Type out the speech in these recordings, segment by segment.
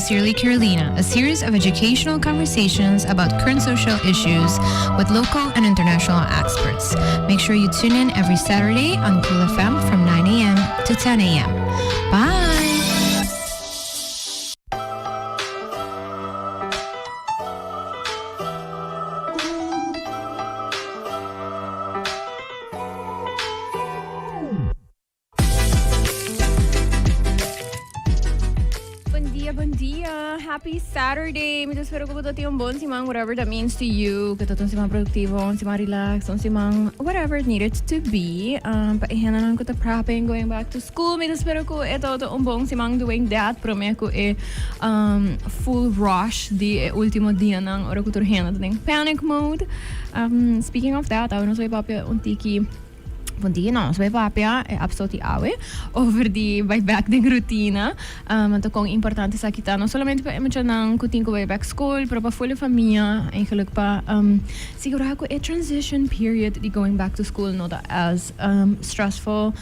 Sincerely Carolina, a series of educational conversations about current social issues with local and international experts. Make sure you tune in every Saturday on Cool FM from 9 a.m. to 10 a.m. Bye! Bon dia, bon dia. Happy Saturday. Mi ta spera ku bo ta tin un bon siman, whatever that means to you. Ku ta un siman produktivo, un siman relax, un siman whatever it needed to be. Um, pa e hendenan ku ta prepping, going back to school, mi ta spera ku e ta un bon siman doing that. Promé ku e um, full rush di e último dianan, ora ku tur hende ta den panic mode. Um, speaking of that, awe nos bai papia un tiki Bon dia, nos bai papia e episode di awe over di bai bek den rutina. Um, anto kon importante esaki ta, no solamente pa e muchanan ku tin ku bai bek skol, pero pa full e famia, eigenlijk pa um, sigurá ku e transition period di going back to school no ta as um, stressful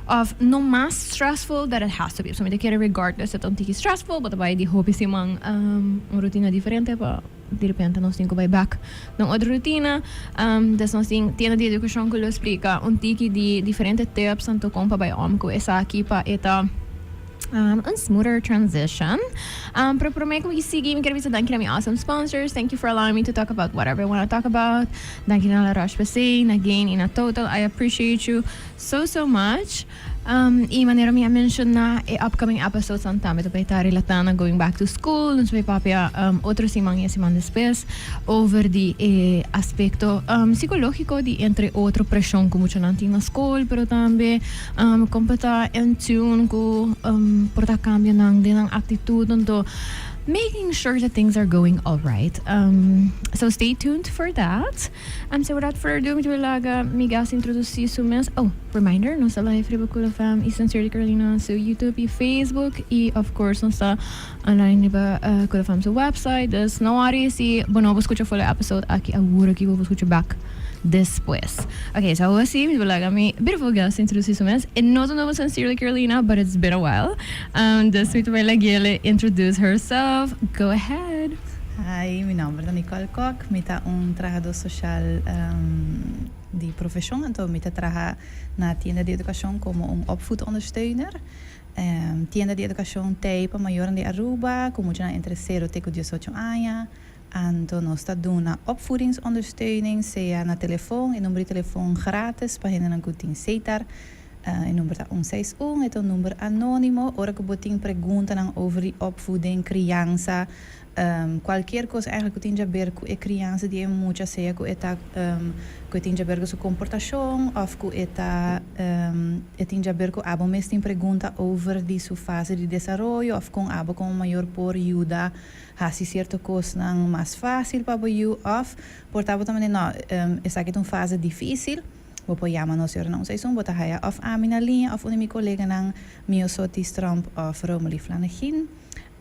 of no mas stressful that it has to be. So mi ta kere regardless e ta un tiki stressful, bo ta bai di hopi siman um, un rutina diferente pa Di repente nos tin ku bai bek na un otro rutina. Des nos tin tienda di edukashon ku lo splika un tiki di diferente tips anto kon pa bai om ku esaki pa e ta un smoother transition. Pero prome ku mi sigui mi kier bisa danki na mi awesome sponsors. Thank you for allowing me to talk about whatever I wanna talk about. Danki na La Roche-Posay, na Gain i na Total. I appreciate you so so much. Y manera mi a menciona e upcoming episodes nan tambe ta bay ta relata na going back to school. Nos bay papia otro siman y e siman despues over di e aspecto psicologico di entre otro presion cu muchanan tin na school pero tambe con pa ta in tune cu por ta cambionan den nan actitud anto making sure that things are going alright. So stay tuned for that. So without further ado mi ta bay laga mi guest introduci su mes. Oh, reminder, nos ta live riba Cool FM y Sincerely Carolina su YouTube y Facebook y of course nos ta online riba Cool FM su website. Dus no worry si bo no por scucha full e episode aki awor aki bo por scucha back despues. Ok, so awor si mi ta bay laga mi beautiful guest introduci su mes. E no ta nobo Sincerely Carolina but it's been a while. Dus mi ta bay lag'e introduce herself. Go ahead. Hi, mi nomber ta Nicole Kok, mi ta un trahadó sosial di profeshon, anto mi ta traha na Tienda di Edukashon komo un opvoedondersteuner. Tienda di Edukashon t'ei pa mayornan di Aruba ku muchanan entre sero te ku diesocho aña, anto nos ta duna opvoedingsondersteuning sea na telefon, e number di telefon gratis pa hendenan ku tin setar, E number ta un seis un, e ta un number anonimo. Ora ku bo tin preguntanan over di opvoeding, kriansa, kualkier kos eigenlijk ku tin djaber ku e kriansa di e mucha, sea ku e ta ku e tin djaber ku su komportashon òf ku e ta e tin djaber ku abo mes tin pregunta over di su fase di desaroyo òf kon abo komo mayor por yuda hasi sierto kosnan mas fásil pa bo yu òf por ta bo ta manda no esaki ta un fase difísil. Bo por yama nos i ora nan usa esun bo ta haya of ami na liña of un di mi koleganan Miosotis Tromp of Romely Flanegin.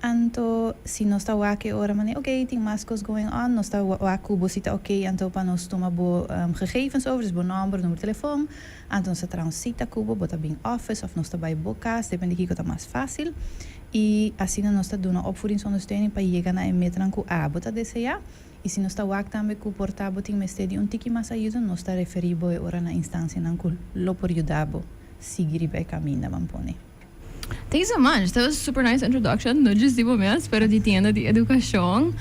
Anto si nos ta wak e ora manera ok tin mas kos going on nos ta wak ku bo si ta ok anto pa nos tuma bo gegevens over dus bo nomber, numero telefon anto nos ta traha un sita ku bo, bo ta bin office of nos ta bai bo kas depende kiko ta mas fasil i asina nos ta duna opvoedingsondersteuning pa yega na e metanan ku abo ta desea. I si nos ta wak tambe ku por ta bo tin mester di un tiki mas ayuda, nos ta referí bo e ora na instansianan ku lo por yuda bo sigui riba e kaminda ban pone. Thank you so much. That was a super nice introduction. No djis di bo mes, pero di tienda di edukashon.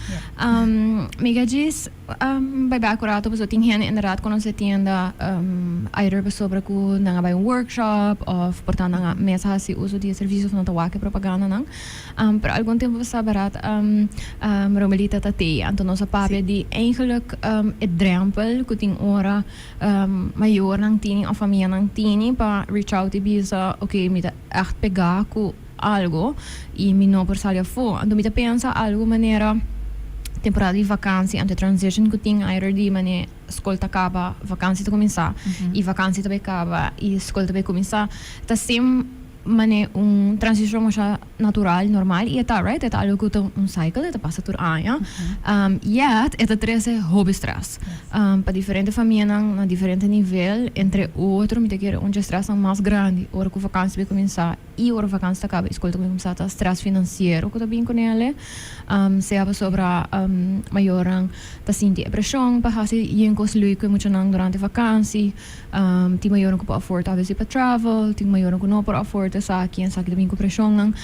Mi ke djis bai bek un rato pasobra tin hende inderdaad konosé tienda either pasobra ku nan a bai un workshop òf por ta nan a mes hasi uso di e servisio òf nan ta wak e propagandanan. Pero algun tempu pasá barat Romelita ta tei, anto nos a papia di eigenlijk e drempel ku tin ora mayornan tini òf famianan tini pa reach out i bisa oke mi ta ègt pegá ku algu i mi no por sali afó. Anto mi ta pensa algu manera temporada di vakansi anto e transition ku tin either di mane skol ta kaba vakansi ta kuminsá i vakansi ta bai kaba i skol ta bai kuminsá ta same. Mane un transicion masha natural, normal y e ta, right? E ta algo cu ta un cycle, e ta pasa tur aña. Yet, e ta trece hopi stress pa diferente famianan na diferente nivel. Entre otro, mi ta kere un dje stressnan mas grandi ora cu vakantie bay cuminsa y ora vakantie ta caba y scol ta cuminsa ta stress financiero cu ta bin con ele. Sea pasobra mayornan ta sinti e presion pa haci yen cos leuk cu e muchanan durante vakantie. Tin mayornan ku por afford a bes pa travel, tin mayornan ku no por afford esaki, esaki ta bin ku preshonnan.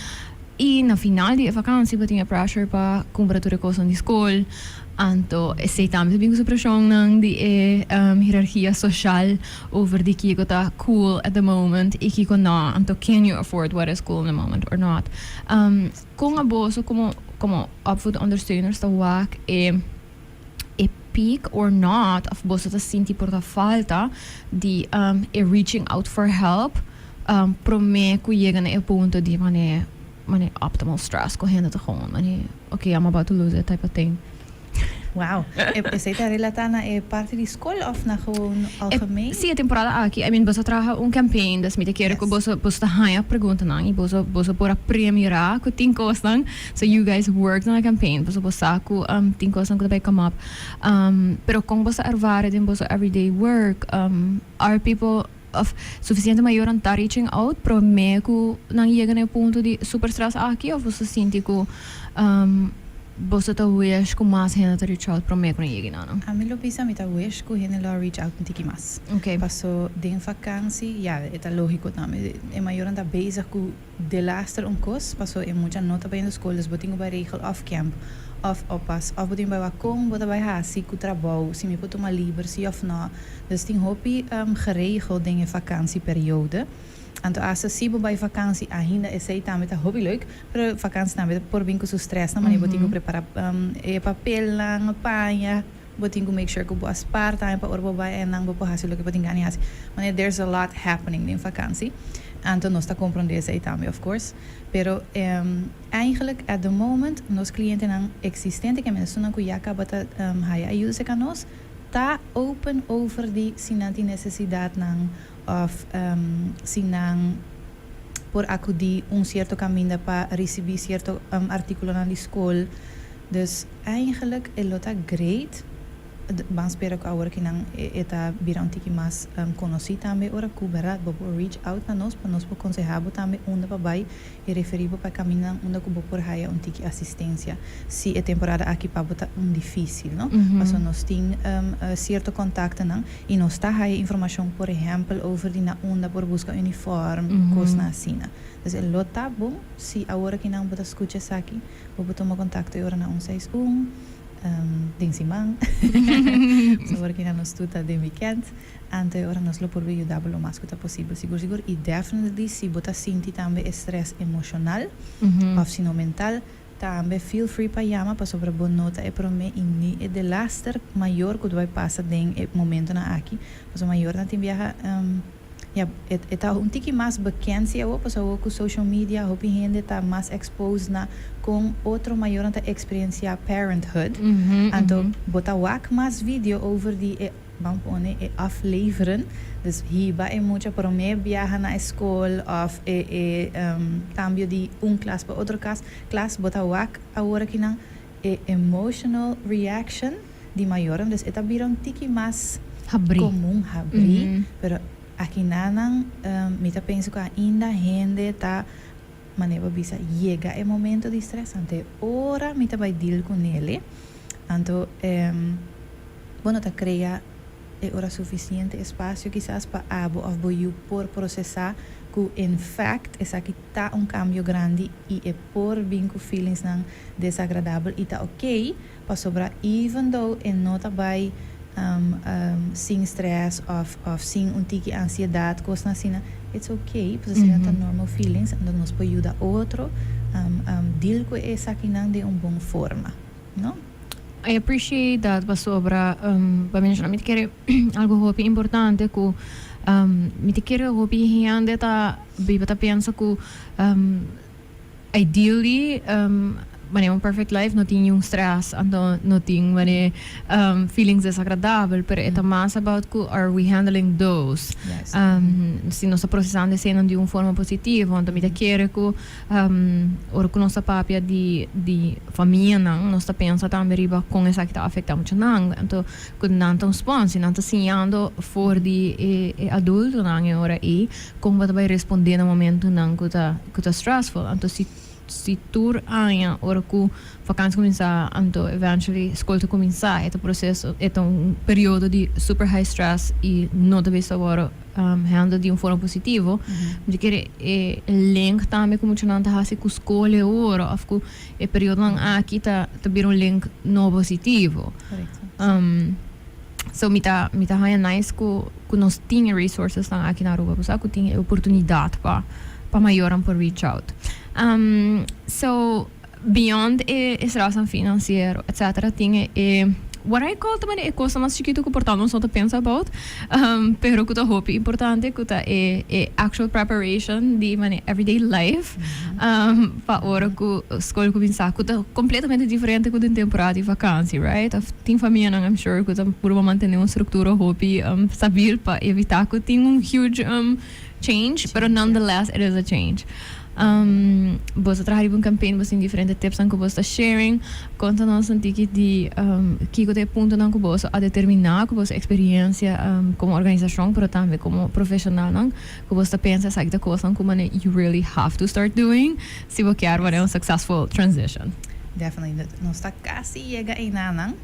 I na final di e vakantie bo tin e pressure pa kumpra tur e kosnan di skol. Anto esei tambe ta bin ku su preshonnan di e hierarkia soshal over di kiko ta cool at the moment i kiko no. Anto can you afford what is cool in the moment or not. Kon aboso komo komo opvoedondersteuners ta wak e e peak or not of boso ta sinti por ta falta di e reaching out for help prome cu yega na e punto di mane mane optimal stress cu hende ta gewoon mane ok I'm about to lose it type of thing. Wow. Esey ta relata na e parti di school of na gewoon algemeen? Si, e temporada aki, I mean, boso a traha un campaign, dus mi ta kere cu boso boso ta haya preguntanan y boso boso por a premira cu tin cosnan. So you guys worked on a campaign, pasobra bo sa cu tin cosnan cu ta bay come up. Pero con bo sa ervara den boso everyday work? Are people of suficiente mayornan ta reaching out prome cu nan yega na e punto di super stress aki of boso sinti cu boso ta wish cu mas hende ta reach out prome cu nan yega na nan? Ami lo bisa mi ta wish cu hende lo a reach out un tiki mas. Paso den vakantie, ya, e ta logico tambe, e mayornan ta bezig cu Delaster un kos, paso e mucha no ta bayendo skol, dus bo tin ku bai regel òf kèmp òf oppas òf bo tin bai wak kon bo ta bai hasi ku trabou, si mi por tuma liber si òf nò. Dus tin hopi geregel den e vakansieperiode. Anto asta si bo bai vakansi ainda esei tambe ta hopi leuk, pero vakansi tambe por bin ku su stressnan, manera bo tin ku prepara e papelnan, paña, bo tin ku make sure ku bo a spaar tambe pa ora bo bai einan bo por hasi loke bo tin gana di hasi. Manera there's a lot happening den vakansi. Anto nos ta komprondé esei tambe of course. Pero eigenlijk at the moment nos klientenan eksistente ke esunnan ku ya kaba ta haya ayuda serka nos ta open over di si nan tin nesesidatnan òf si nan por akudí un sierto kaminda pa risibí sierto artíkulonan di skol. Dus eigenlijk e lo ta great, ban spera ku awor ki nan e ta bira un tiki mas konosí tambe ora ku bèrdat bo por reach out na nos pa nos por konsehá bo tambe unda pa bai i referí bo pa e kamindanan unda ku bo por haya un tiki asistensia si e temporada aki pa bo ta un difísil no pasobra nos tin sierto kontaktonan i nos ta haya informashon por ehèmpel over di na unda por buska unifòrm kosnan asina. Dus e lo ta bon si awor ki nan bo ta skucha esaki. Bo por tuma kontakto e ora na 161 den siman. Sabor kina nos tur ta den wikènt. Anto e ora nos lo por bin yuda bo lo mas ku ta posibel sigur sigur. I definitely si bo ta sinti tambe e strès emoshonal òf si no mental, tambe feel free pa yama pasobra bo no ta e promé i ni e delaster mayor ku ta bai pasa den e momentonan aki. Pasobra mayornan tin biaha. Ya, e ta un tiki mas bekend si awor, pasobra awor ku social media hopi hende ta mas exposed na kon otro mayornan ta experiencia parenthood. Anto bo ta wak mas video over di e, ban pone, e afleveren, dus hiba e mucha prome biaha na e skol of e e kambio di un klas pa otro kas, klas, bo ta wak awor akinan e emotional reaction di mayornan, dus e ta bira un tiki mas Habrí. komun, habrí, pero akinanan mi ta pensa ku ainda hende ta, manera bo bisa, yega e momento di stress, anto e ora mi ta bai deal ku nele, anto bo no ta krea e ora sufisiente espasio kisas pa abo òf bo yu por prosesá ku in fact esaki ta un kambio grandi i e por bin ku feelingsnan desagradabel i ta okey pasobra even though e no ta bai sin stress of of sin un tiki ansiedat kosnan asina it's okay pasobra esei ta normal feelings anto nos por yuda otro deal ku esakinan den un bon forma no. I appreciate that pasobra pa menshona mi ta kere algo hopi importante ku mi ta kere hopi hende ta biba ta pensa ku ideally. Manera un perfect life, no tin un stress, anto no tin manera feelings desagradabel, pero e ta mas about cu are we handling those? Si nos ta procesando eseinan di un forma positivo, anto mi ta kere cu ora cu nos ta papia di famianan, nos ta pensa tambe riba con esaki ta afecta muchanan, anto cu nan ta un spons y nan ta siñando for di e adultonan e ora ey con bo ta bay responde na momentonan cu ta stressful. Anto si tur aña ora cu vakantie cuminsa, anto eventually school ta cuminsa, e ta proceso, e ta un periodo di super high stress y no ta bisa awor handle di un forma positivo. Mi kere e link tambe cu muchanan ta hasi cu school e ora of cu e periodo aki ta bira un link no positivo. So mi ta haya nice cu nos tin resources nan aki na Aruba, cu tin oportunidad pa mayornan por reach out. So beyond e stress financiero, etc., tin e what I call tambe e cos mas chikito cu por ta nos no ta pensa about, pero cu ta hopi importante, cu ta e actual preparation di mane everyday life pa ora cu school cuminsa, cu ta completamente diferente cu den temporada di vakantie, right? Of tin famianan, I'm sure, cu ta purba mantene un structura hopi stabiel pa evita cu tin un huge change, pero nonetheless it is a change. Bo ta traha un campaign, bo tin diferente tips cu bo ta sharing. Conta nos un tiki di kico ta e puntonan cu bo a determina cu bo experiencia como organisacion, pero tambe como profesional nan, cu bo ta pensa esaki ta cos cu you really have to start doing si bo kier un successful transition. Definitely. Nos ta casi yega einan.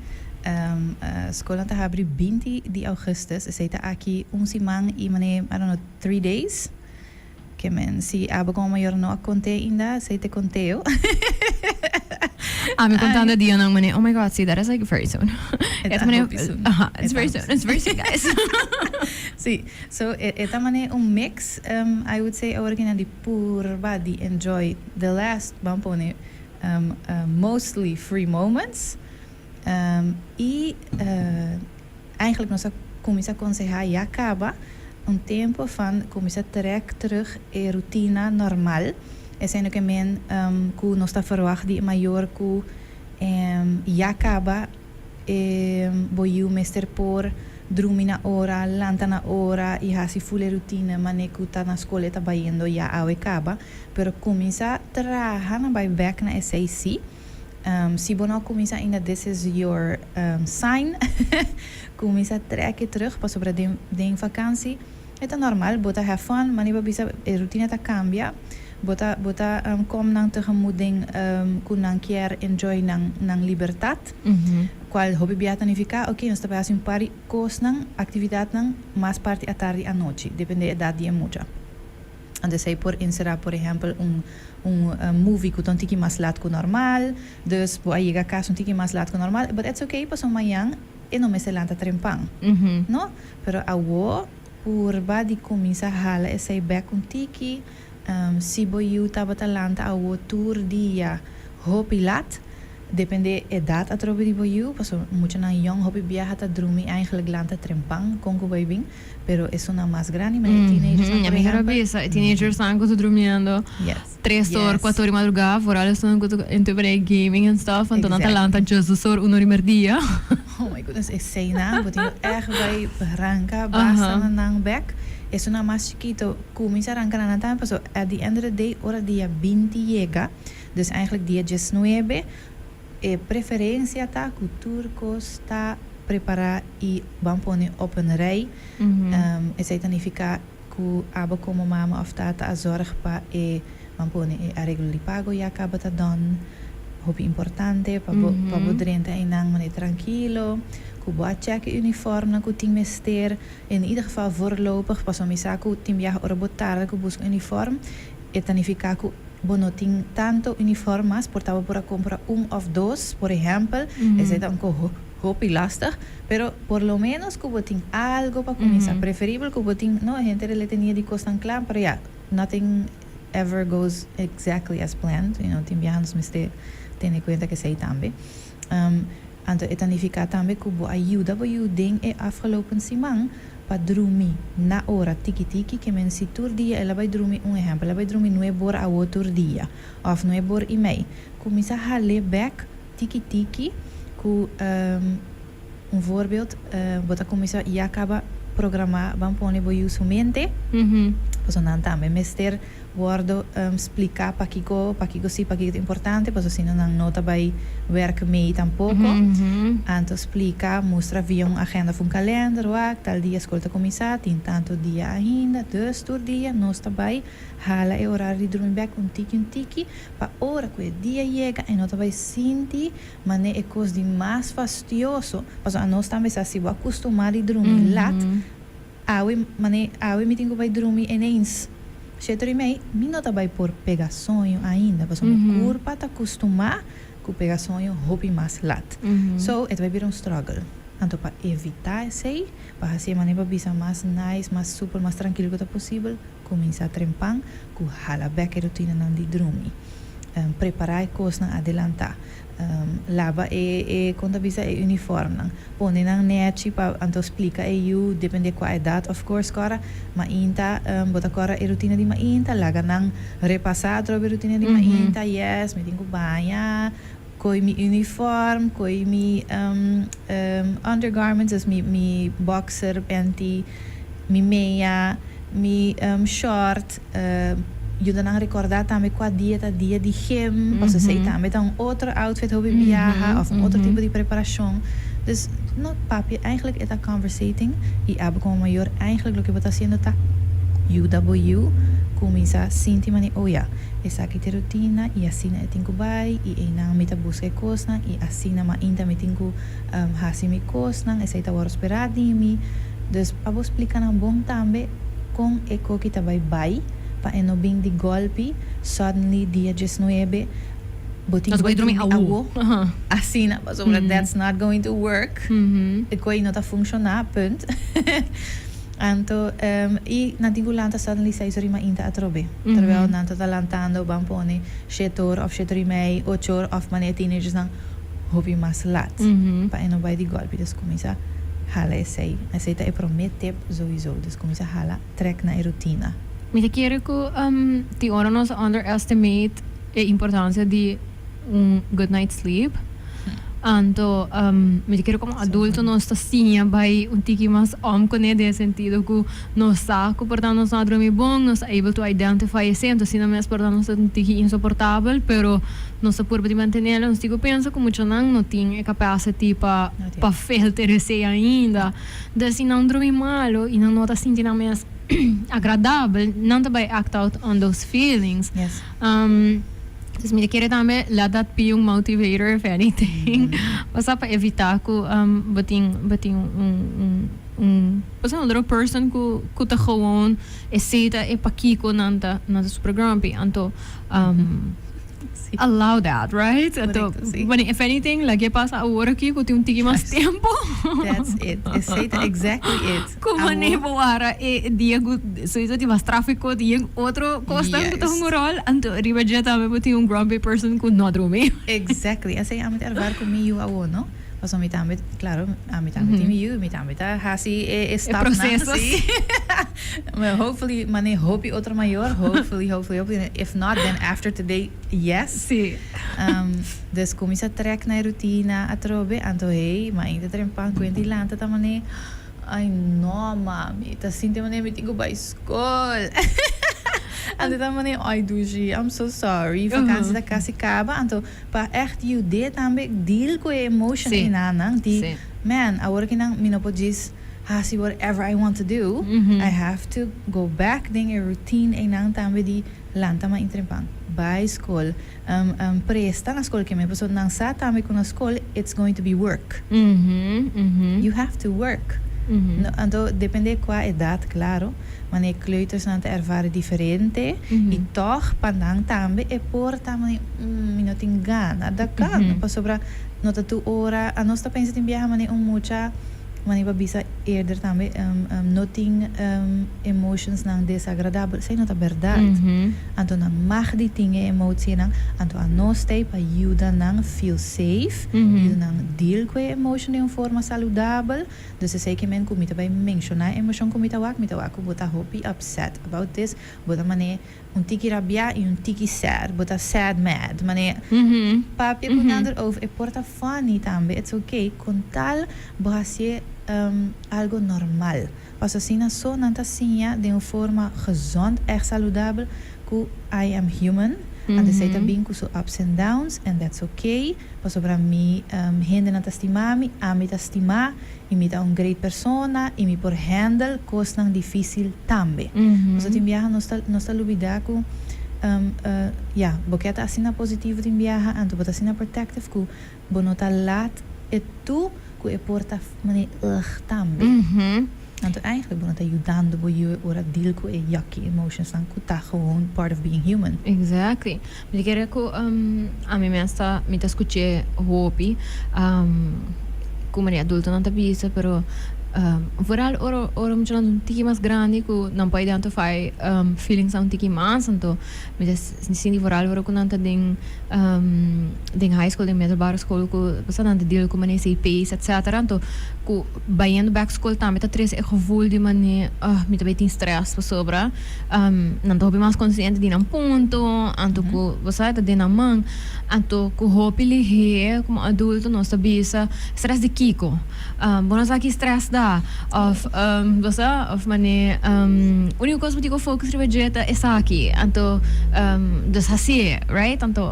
Scol ta habri 20 di augustus. Esey ta aki un siman y mane, I don't know, 3 days. Kemen, si abo como mayor no a conta ainda, esey ta conteo. Ah, mi contando dianan mane, oh my God, see, that is like very soon. It's hopi soon. It's very soon. It's very soon, guys. Si, so e ta mane un mix, I would say, awor cu di purba di enjoy the last, ban pone, mostly free moments. Y eigenlijk nos a cuminsa conseha ya caba un tempo van cuminsa trek terug e rutina normal. Esey no kemen cu nos ta verwacht di mayor cu ya caba bo yiu mester por drumi na ora, lanta na ora y hasi full rutina mane cu ta na scol ta bayendo ya awe caba. Pero cuminsa traha na bay back na SAC. Si bo no cuminsa ainda, this is your sign. Cuminsa trek terug pasobra den vakantie. E ta normal, bo ta have fun, maar bo bisa e rutina ta cambia. Bo ta kom nan tegemoet den cu nan kier enjoy nan libertad. Cual hopi bia ta significa, ok, nos ta haci un par cosnan, actividadnan, mas parti atardi anochi, depende edad di mucha. Anto esey por encera, por ehempel, un movie cu ta un tiki mas laat cu normal, dus bo a yega cas un tiki mas laat cu normal, but it's okay, paso mañan e no mester lanta trempan. No? Pero awo purba di cuminsa hala esey back un tiki, si bo yiu tabata lanta awo tur dia hopi laat, depende edad atrobe di bo yiu, paso muchanan young hopi biaha ta drumi eigenlijk lanta trempan con cu bay bin, pero esunnan mas grandi, mas teenagers por ehempel. Bisa, teenagers nan cu ta durmiendo 3 or, 4 or di madruga, vooral esun cu ta into gaming and stuff, anto nan ta lanta just 2 or, 1 or di merdia. Oh my goodness, esey nan, bo tin echt bay ranca basta nan back. Esunnan mas chikito, cuminsa ranca nan tambe, paso at the end of the day, ora dia 20 yega, dus eigenlijk dia 19, e preferencia ta cu tur cos ta prepara y ban pone op een rij. Esey ta significa cu abo como mama of tata a zorg pa e ban pone e arreglo di pago ya caba ta done. Hopi importante pa bo drenta einan mane trankilo, cu bo a check e uniform cu tin mester, in ieder geval voorlopig, paso mi sa cu tin biaha ora bo tarda cu busca uniform, e ta significa cu bo no tin tanto uniform mas, por ta bo por a compra un of dos, por ehempel, esey ta un hopi lastig, pero por lo menos cu bo tin algo pa cuminsa, preferibel cu bo tin, no, hende le tenia di cosnan cla, pero ja, nothing ever goes exactly as planned, tin biaha nos mester tene cuenta cu esey tambe. Anto e ta significa tambe cu bo a yuda bo yiu den e afgelopen siman. Pa drumi na ora tiki tiki, ke men si tur dia el a bai drumi, un ehèmpel, el a bai drumi 9 or awo tur dia òf 9 or i mei, kuminsá hal'é bèk tiki tiki ku un voorbeeld, bo ta kuminsá ya kaba programá, ban pone bo yu su mente, pasobra nan tambe mester wòrdu spliká pakiko si, pakiko ta importante, pasobra si no nan no ta bai werk mee tampoko. Anto splika, mustra via un agenda òf un kalender, wak, tal dia skol ta kuminsá, tin tantu dia ainda, dus tur dia nos ta bai hala e orario di drumi bèk un tiki un tiki, pa ora ku e dia yega e no ta bai sinti manera e kos di mas fastioso, pasobra anos tambe sa si bo a kustumá di drumi lat, awe mane awe mi tin ku bai drumi ineens 7 or i mei, mi no ta bai por pega soño ainda, pasobra mi kurpa ta kustumá ku pega soño hopi mas lat. So, e ta bai bira un struggle. Anto pa evitá esei, pa hasi e manera pa bisa mas nice, mas super, mas trankil ku ta posibel, kuminsá trempan ku hala bèk e rutinanan di drumi. Prepará e kosnan adelantá. Laba e kon ta bisa e uniformnan. Pone nan nèchi pa anto splika e yu, dependé kua edat of course kòrda, mainta bo ta kòrda e rutina di mainta, laga nan repasá atrobe e rutina di mainta, yes, mi tin ku baña, koi mi uniform, koi mi undergarments, dus mi boxer, panty, mi meia, mi short, yuda nan rekordá tambe kua dia ta dia di gym, pasobra esei tambe ta un otro outfit hopi biaha òf un otro tipo di preparashon. Dus no papia, eigenlijk e ta conversating i abo komo mayor eigenlijk loke bo ta hasiendo ta yuda bo yu kuminsá sinti manera, oh ya, esaki ta e rutina i asina e tin ku bai i einan mi ta buska e kosnan i asina mainta mi tin ku hasi mi kosnan, esei ta wòrdu sperá di mi. Dus pa bo splika nan bon tambe kon e koki ta bai bai pa e no bin di golpi suddenly dia 19 bo tin Nos ku bai bai drumi drumi awo. awo. Asina, pasobra that's not going to work. E koi no ta funshoná, punt. Anto i nan tin ku lanta suddenly 6 or i mainta atrobe. Terwijl nan ta ta lantando ban pone 7 or òf 7 or i mei, 8 or òf manera teenagers nan hopi mas lat pa e no bai di golpi. Dus kuminsá hala esei. Esei ta e promé tip sowieso. Dus kuminsá hala trèk na e rutina. Mi ta kere ku tin ora nos underestimate e importansia di un good night sleep. Anto mi ta kere komo adulto nos ta siña bai un tiki mas om kuné den e sentido ku nos sa ku por ta nos no a drumi bon, nos ta able to identify esei, anto asina mes por ta nos ta un tiki insoportabel, pero nos ta purba di mantenelo. Nos tin ku pensa ku muchanan no tin e capacity pa No tin. Pa filter esei ainda. Dus si nan drumi malo i nan no ta sinti nan mes agradabel, nan ta bai act out on those feelings. Dus mi ta kere tambe let that be un motivator if anything. Basta pa evitá ku bo tin un basta un little person ku ta gewoon esei ta e pakiko nan ta super grumpy. Anto allow that, right? Anto, Korekto, sí. Bueno, if anything, lag'é pasa awor aki ku tin un tiki mas tempu. That's it. Esei ta exactly it. Komo ne bo wara e dia ku sowieso tin mas tráfiko, tin otro kosnan ku ta hunga ròl, anto riba dje tambe bo tin un grumpy person ku no a drumi. Exactly. Esei ami ta ervaar ku mi yu awo, no? Pasobra mi tambe, klaro, ami tambe tin mi yu, mi tambe ta hasi e stapnan. Proseso. Sí. Maar hopefully, mane hopi otro mayor, hopefully, hopefully, hopefully. If not, then after today, yes. Dus kuminsá trèk na e rutina atrobe, anto hey, mainta trempan kuenta i lanta ta mane, "Ai no, mami, ta sinti mane mi tin ku bai skol." Anto ta mane, "Ai dushi, I'm so sorry, vakantie ta kasi kaba." Anto pa ègt yud'é tambe deal ku e emotion einan di, man, awor kinan mi no por djis hasi whatever I want to do. I have to go back den e routine einan tambe di lanta mainta trempan, bai skol, presta na skol ke men, pasobra nan sa tambe ku na skol it's going to be work. You have to work. No, anto depende kua edat, klaro, mane kleutersnan ta ervara diferente i tòg pa nan tambe e por ta mane, mi no tin gana, dat kan, pasobra no ta tur ora, anos ta pensa tin biaha mane un mucha. Manera bo a bisa eerder tambe, no tin emotionsnan desagradabel. Esei no ta bèrdat. Anto nan mag di tin e emotienan. Anto anos ta ei pa yuda nan feel safe, yuda nan deal ku e emotion den un forma saludabel. Dus esei ke men ku mi ta bai menshoná e emoshon ku mi ta wak. Mi ta wak ku bo ta hopi upset about this. Bo ta manera un tiki rabiá i un tiki sad. Bo ta sad mad. Manera papia ku nan erover. E por ta funny tambe. It's okay. Kon tal bo hasié algo normal. Pasobra asina so nan ta siña den un forma gezond, ègt saludabel ku I am human. Anto esei ta bin ku su ups and downs and that's okay. Pasobra mi hendenan ta stima mi, ami ta stima i mi ta un great persona i mi por handle kosnan difísil tambe. Pasobra tin biaha nos ta nos ta lubidá ku ya, bo ke ta asina positivo tin biaha, anto bo ta asina protective ku bo no ta laat e tu ku e por ta manera ugh tambe. Anto eigenlijk bo no ta yudando bo yu e ora deal ku e yucky emotionsnan ku ta gewoon part of being human. Exactly. Mi ta kere ku ami mes ta mi ta skuch'é hopi ku manera adultonan ta bisa pero vooral ora ora muchanan ta un tiki mas grandi ku nan por identify feelingsnan un tiki mas anto mi ta sinti vooral ora ku nan ta den den high school den middelbare school ku nan ta deal ku manera CP's etcetera anto ku bayendo bek school tambe ta trese e gevoel di manera mi ta bay tin stress pasobra Nan ta hopi mas konsiente di nan punto, anto ku bo sa ta den nan man. Anto ku hopi lihé komo adulto nos ta bisa, stress di kiko? Bo no sa ki stress ta? Òf bo sa, òf manera úniko kos bo tin ku focus riba dje ta esaki. Anto dus hasié, right? Anto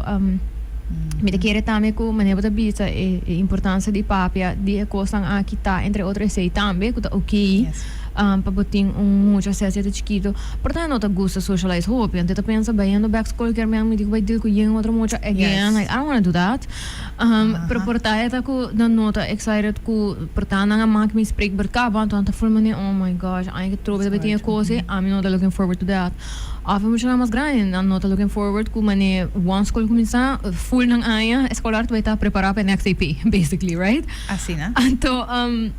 mi ta kere tambe ku manera bo ta bisa e importansia di papia di e kosnan aki ta entre otro esei tambe ku ta oké. Pa bo tin un mucha ses yete chikito, por ta no ta gusta socialize hopi, anto e ta pensa bayendo bek skol kier men mi di ku bai deal ku yen otro mucha again, like I don't wanna do that. Pero por ta e ta ku nan no ta excited ku por ta nan a mak mi spreekbeurt kaba, anto nan ta ful mane oh my gosh aña ke trobe ta bai tin e kos ei, ami no ta looking forward to that. Of e muchanan mas grandi nan no ta looking forward ku mane one skol kuminsá ful nan aña eskolar ta bai ta prepara pa e next AP basically, right? Asina. Anto,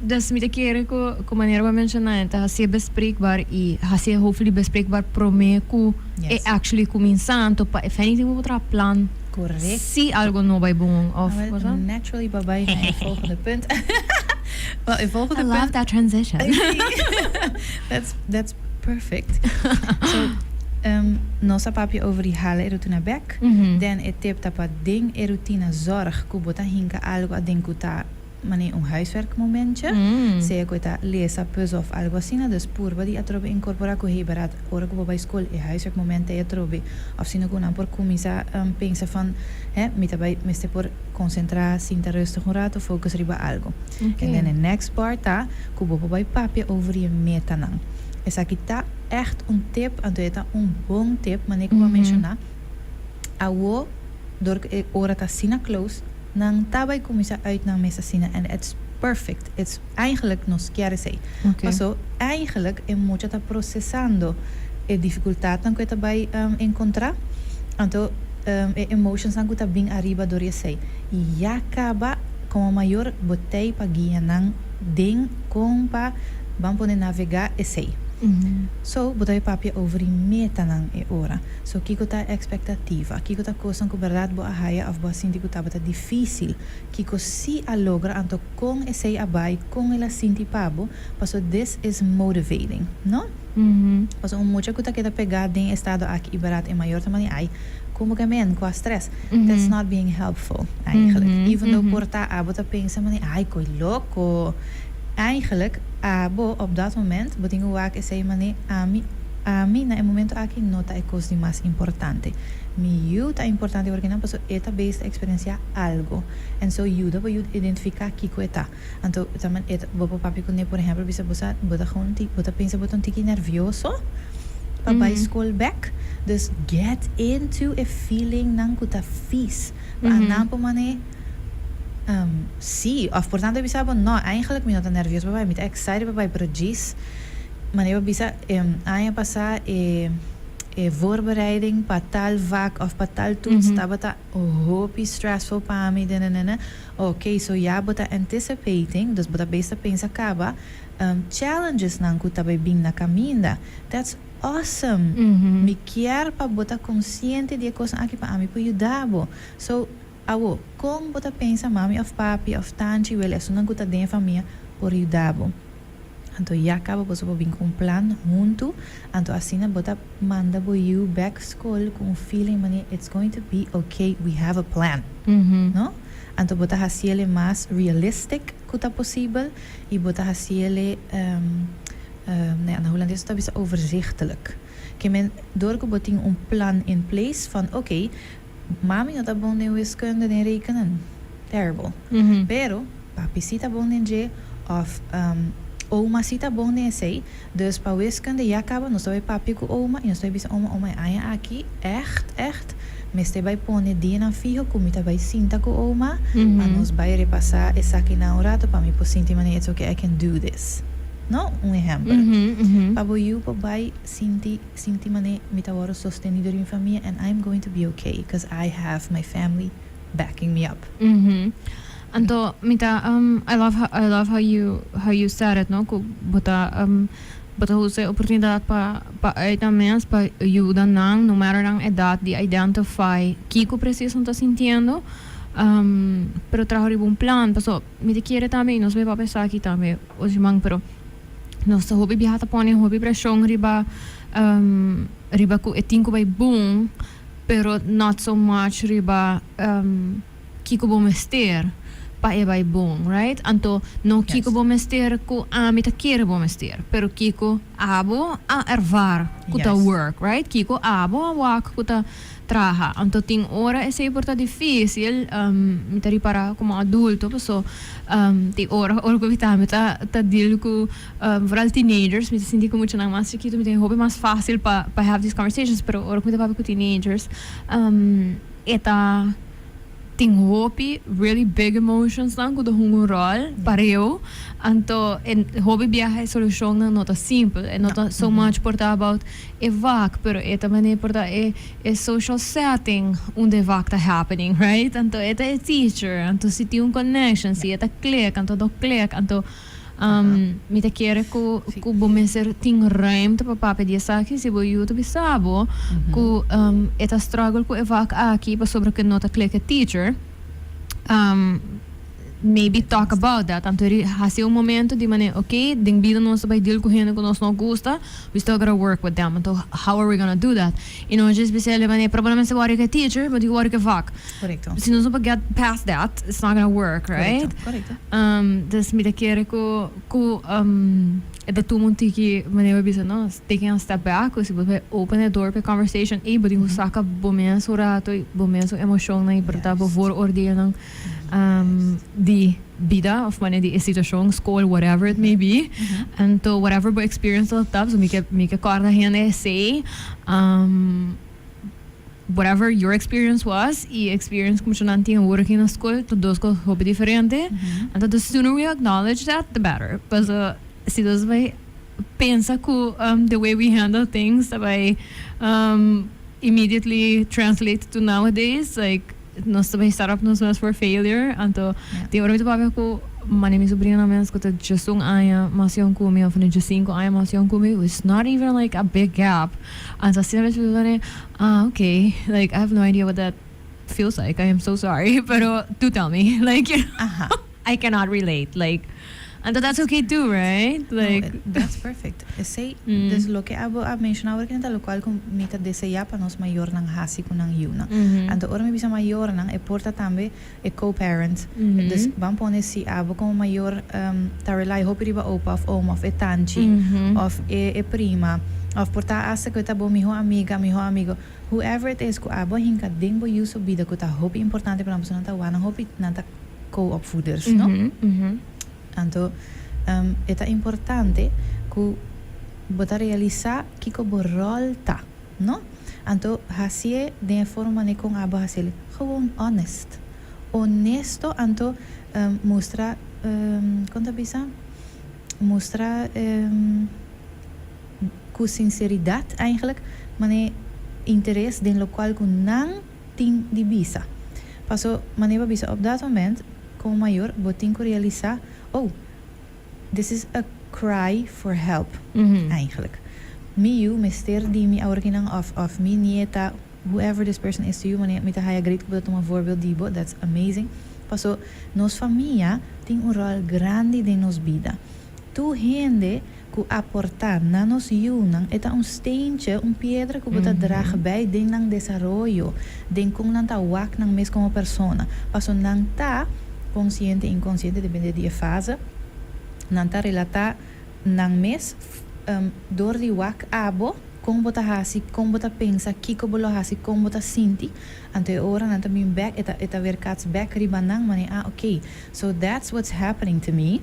dus mi ta kere ku ku manera bo a menshoná e ta hasié bespreekbaar i hasié hopefully bespreekbaar promé ku e actually kuminsá. Anto pa if anything bo por traha plan Correcto. si algo no bai bon of Awel, bo sa. naturally bo bai na e volgende punt. Wel, e volgende I love punt. that transition. That's, that's perfect. So, nos a papia over di hala e rutina bek. Den e tip ta pa den e rutina zorg ku bo ta hinka algu aden ku ta manera un huiswerkmomentje, sea ku e ta lesa, puzzel of algu asina. Dus purba di atrobe inkorporá ku hey barat ora ku bo bai skol e huiswerkmoment ei atrobe of sino ku nan por kuminsá pensa van hè mi ta bai mester por konsentrá, sinta rustig un rato, focus riba algu. En den e next part ta ku bo por bai papia over di e metanan. Esaki ta ègt un tip, anto e ta un bon tip, manera ku bo a menshoná. Awo, dor ku e ora ta asina close, nan ta bai kuminsá uit nan mes asina and it's perfect. It's eigenlijk nos kier esei. Paso, eigenlijk e mucha ta prosesando e difikultatnan ku e ta bai enkontrá, anto e emotionsnan ku ta bin ariba dor di esei. I ya kaba, komo mayor bo tei pa guia nan den kon pa ban pone navegá esei. So, bo ta bai papia over di metanan e ora. So, kiko ta e ekspektativa? Kiko ta kosnan ku bèrdat bo a haya òf bo a sinti ku tabata difísil? Kiko si a logra? Anto kon esei a bai? Kon el a sinti pa bo? Paso this is motivating, no? Paso un mucha ku ta keda pegá den e estado aki i bèrdat e mayor ta manda ai, komo ke men ku a stress? That's not being helpful, eigenlijk. Even though por ta abo ta pensa manda ai, koi loko. Eigenlijk, abo op dat moment bo tin ku wak esei manera ami ami na e momento aki no ta e kos di mas importante. Mi yu ta importante porque nan pasobra e ta bezig ta eksperensiá algo en so yuda bo yu identifiká kiko e ta. Anto ta man e ta bo por papia kuné por ehèmpel bisa bo sa bo ta gewoon bo ta pensa bo ta un tiki nervioso pa bai skol bèk dus get into e feelingnan ku ta vies pa nan por manera Sí, of por tanto e bisa bo, no, eigenlijk mi no ta nervioso pa bai, mi ta excited pa bai, pero djis, manera bo bisa, aña pasá e E voorbereiding pa tal vak of pa tal toets tabata hopi stressful pa mi, denenene. Ok, so ya bo ta anticipating, dus bo ta bezig ta pensa caba challenges nan cu ta bay bin na caminda. That's awesome! Mi kier pa bo ta consciente di e cosnan aki pa ami por yuda bo. So, awo, con bo ta pensa mami of papi of tanchi wele esunnan cu ta den e famia por yuda bo? Anto ya caba boso por bin cu un plan hunto, anto asina bo ta manda bo yiu bek scol cu un feeling manera it's going to be okay, we have a plan. No? Anto bo ta haciele mas realistic cu ta posibel y bo ta haciele, na Hulandes ta bisa overzichtelijk. Ke men door cu bo tin un plan in place van okay, mami no ta bon den wiskunde, den rekenen, terrible. Pero papi si ta bon den dje of oma si ta bon den esey, dus pa wiskunde ya caba nos ta bay papia cu oma y nos ta bay bisa oma, oma e aña aki echt echt mester bay pone dianan fiho cu mi ta bay sinta cu oma pa nos bay repasa esakinan un rato pa mi por sinti manera it's okay I can do this. No? Un ehempel. Pa bo yu por bay sinti sinti manera mi ta worde sosteni door mi famia and I'm going to be okay cause I have my family backing me up. Anto mi ta I love how you said it, no, ku bo ta usa e oportunidat pa uit nan mes pa yuda nan, no matter nan edat, di identify kiko precies nan ta sintiendo, pero traha riba un plan, paso mi ta kere tambe i nos bai papia esaki tambe otro siman, pero nos ta hopi biaha ta pone hopi preshon riba ku e tin ku bai bon, pero not so much riba kiko bo mester pa e bai bon, right? Anto no kiko bo mester ku ami ta kere bo mester, pero kiko abo a ervaar ku ta work, right? Kiko abo a wak ku ta traha. Anto tin ora esei por ta difícil, mi ta ripara como adulto, paso tin ora ku mi tambe ta deal ku vooral teenagers, mi ta sinti ku muchanan mas chikitu mi ta hopi mas fácil pa have these conversations, pero ora ku mi ta papia ku teenagers, e ta tin hopi really big emotions nan ku ta hunga un rol pareu. Anto e hopi biaha e solushonnan no ta simpel, e no ta so much por ta about e vak, pero e ta manera por ta e social setting unda e vak ta happening, right? Anto e ta e teacher, anto si tin un connection, si e ta click, anto no click. Anto mi ta kere ku bo mester tin ruimte pa papia di esaki si bo yu ta bisa bo ku e ta struggle ku e vak aki pasobra ku e no ta click e teacher. Maybe talk about that. Anto hasi un momento di manera, ok, den bida nos ta bai deal ku hende ku nos no gusta, we still gotta work with them. Anto how are we gonna do that? I no djis bisa e manera, probablemente wòrdu ku e teacher, bo tin ku wòrdu ku e vak. Si nos no por get past that, it's not gonna work, right? Korekto. Dus mi ta kere ku e ta tuma un tiki, manera bo bisa, no, taking a step back, ku si bo bai open the door pa e conversation, ey, bo tin ku saka bo mes un rato, bo mes un emoshonnan i por ta bo vooroordeelnan di bida of manera di e situashon, skol, whatever it may be. Anto whatever bo experience ta, so mi ke kòrda hende esei, whatever your experience was i experience ku muchanan tin awor aki na skol ta dos kos hopi diferente. Anto the sooner we acknowledge that, the better. Paso si nos bai pensa ku the way we handle things ta bai immediately translate to nowadays, like nos ta bai set up nos mes for failure. Anto tin ora mi ta papia ku mane mi sobrinonan mes ku ta 11 aña mas yong ku mi of 15 aña mas yong ku mi, it's not even like a big gap. Anto asina mes mi ta: "Ah, okay, like I have no idea what that feels like. I am so sorry, pero do tell me." Like, I cannot relate. Like, and that's okay too, right? Like, No, that's perfect. Esei, dus loke abo a menshoná awor ta lokual ku mi ta deseá pa nos mayornan hasi ku nan yunan. Anto ora mi bisa mayornan, e por ta tambe e co-parent. Dus ban pone si abo komo mayor ta rely hopi riba opa of oma of e tanchi of e prima of por ta hasta ku e ta bo mihó amiga, mihó amigo. Whoever it is ku abo hinka den bo yu su bida ku ta hopi importante pa nan, pasobra nan ta wak nan hopi, nan ta co-opvoeders, no? Anto e ta importante ku bo ta realisá kiko bo ròl ta, no? Anto hasié den e forma manera kon abo hasié, gewoon honest. Honesto, anto mustra, kon ta bisa? Mustra ku sinseridat eigenlijk, manera. Interes den lokual ku nan tin di bisa. Paso, manera bo bisa op dat moment, komo mayor, bo tin ku realisá, oh, this is a cry for help, eigenlijk. Mi yu mester di mi aworkinan òf mi nieta, whoever this person is to you, manera mi ta haya great ku bo ta tuma voorbeeld di bo, that's amazing. Paso, nos famia tin un ròl grandi den nos bida. Tur hende ku aportá na nos yunan e ta un steentje, un piedra ku bo ta draga bij den nan desaroyo, den kon nan ta wak nan mes komo persona. Paso nan ta, konsiente, inkonsiente, depende di e fase, nan ta relatá nan mes dor di wak abo, kon bo ta hasi, kon bo ta pensa, kiko bo lo hasi, kon bo ta sinti. Anto e ora nan ta bin bek, e ta weerkaats bek riba nan, manera, ah, oké, so that's what's happening to me.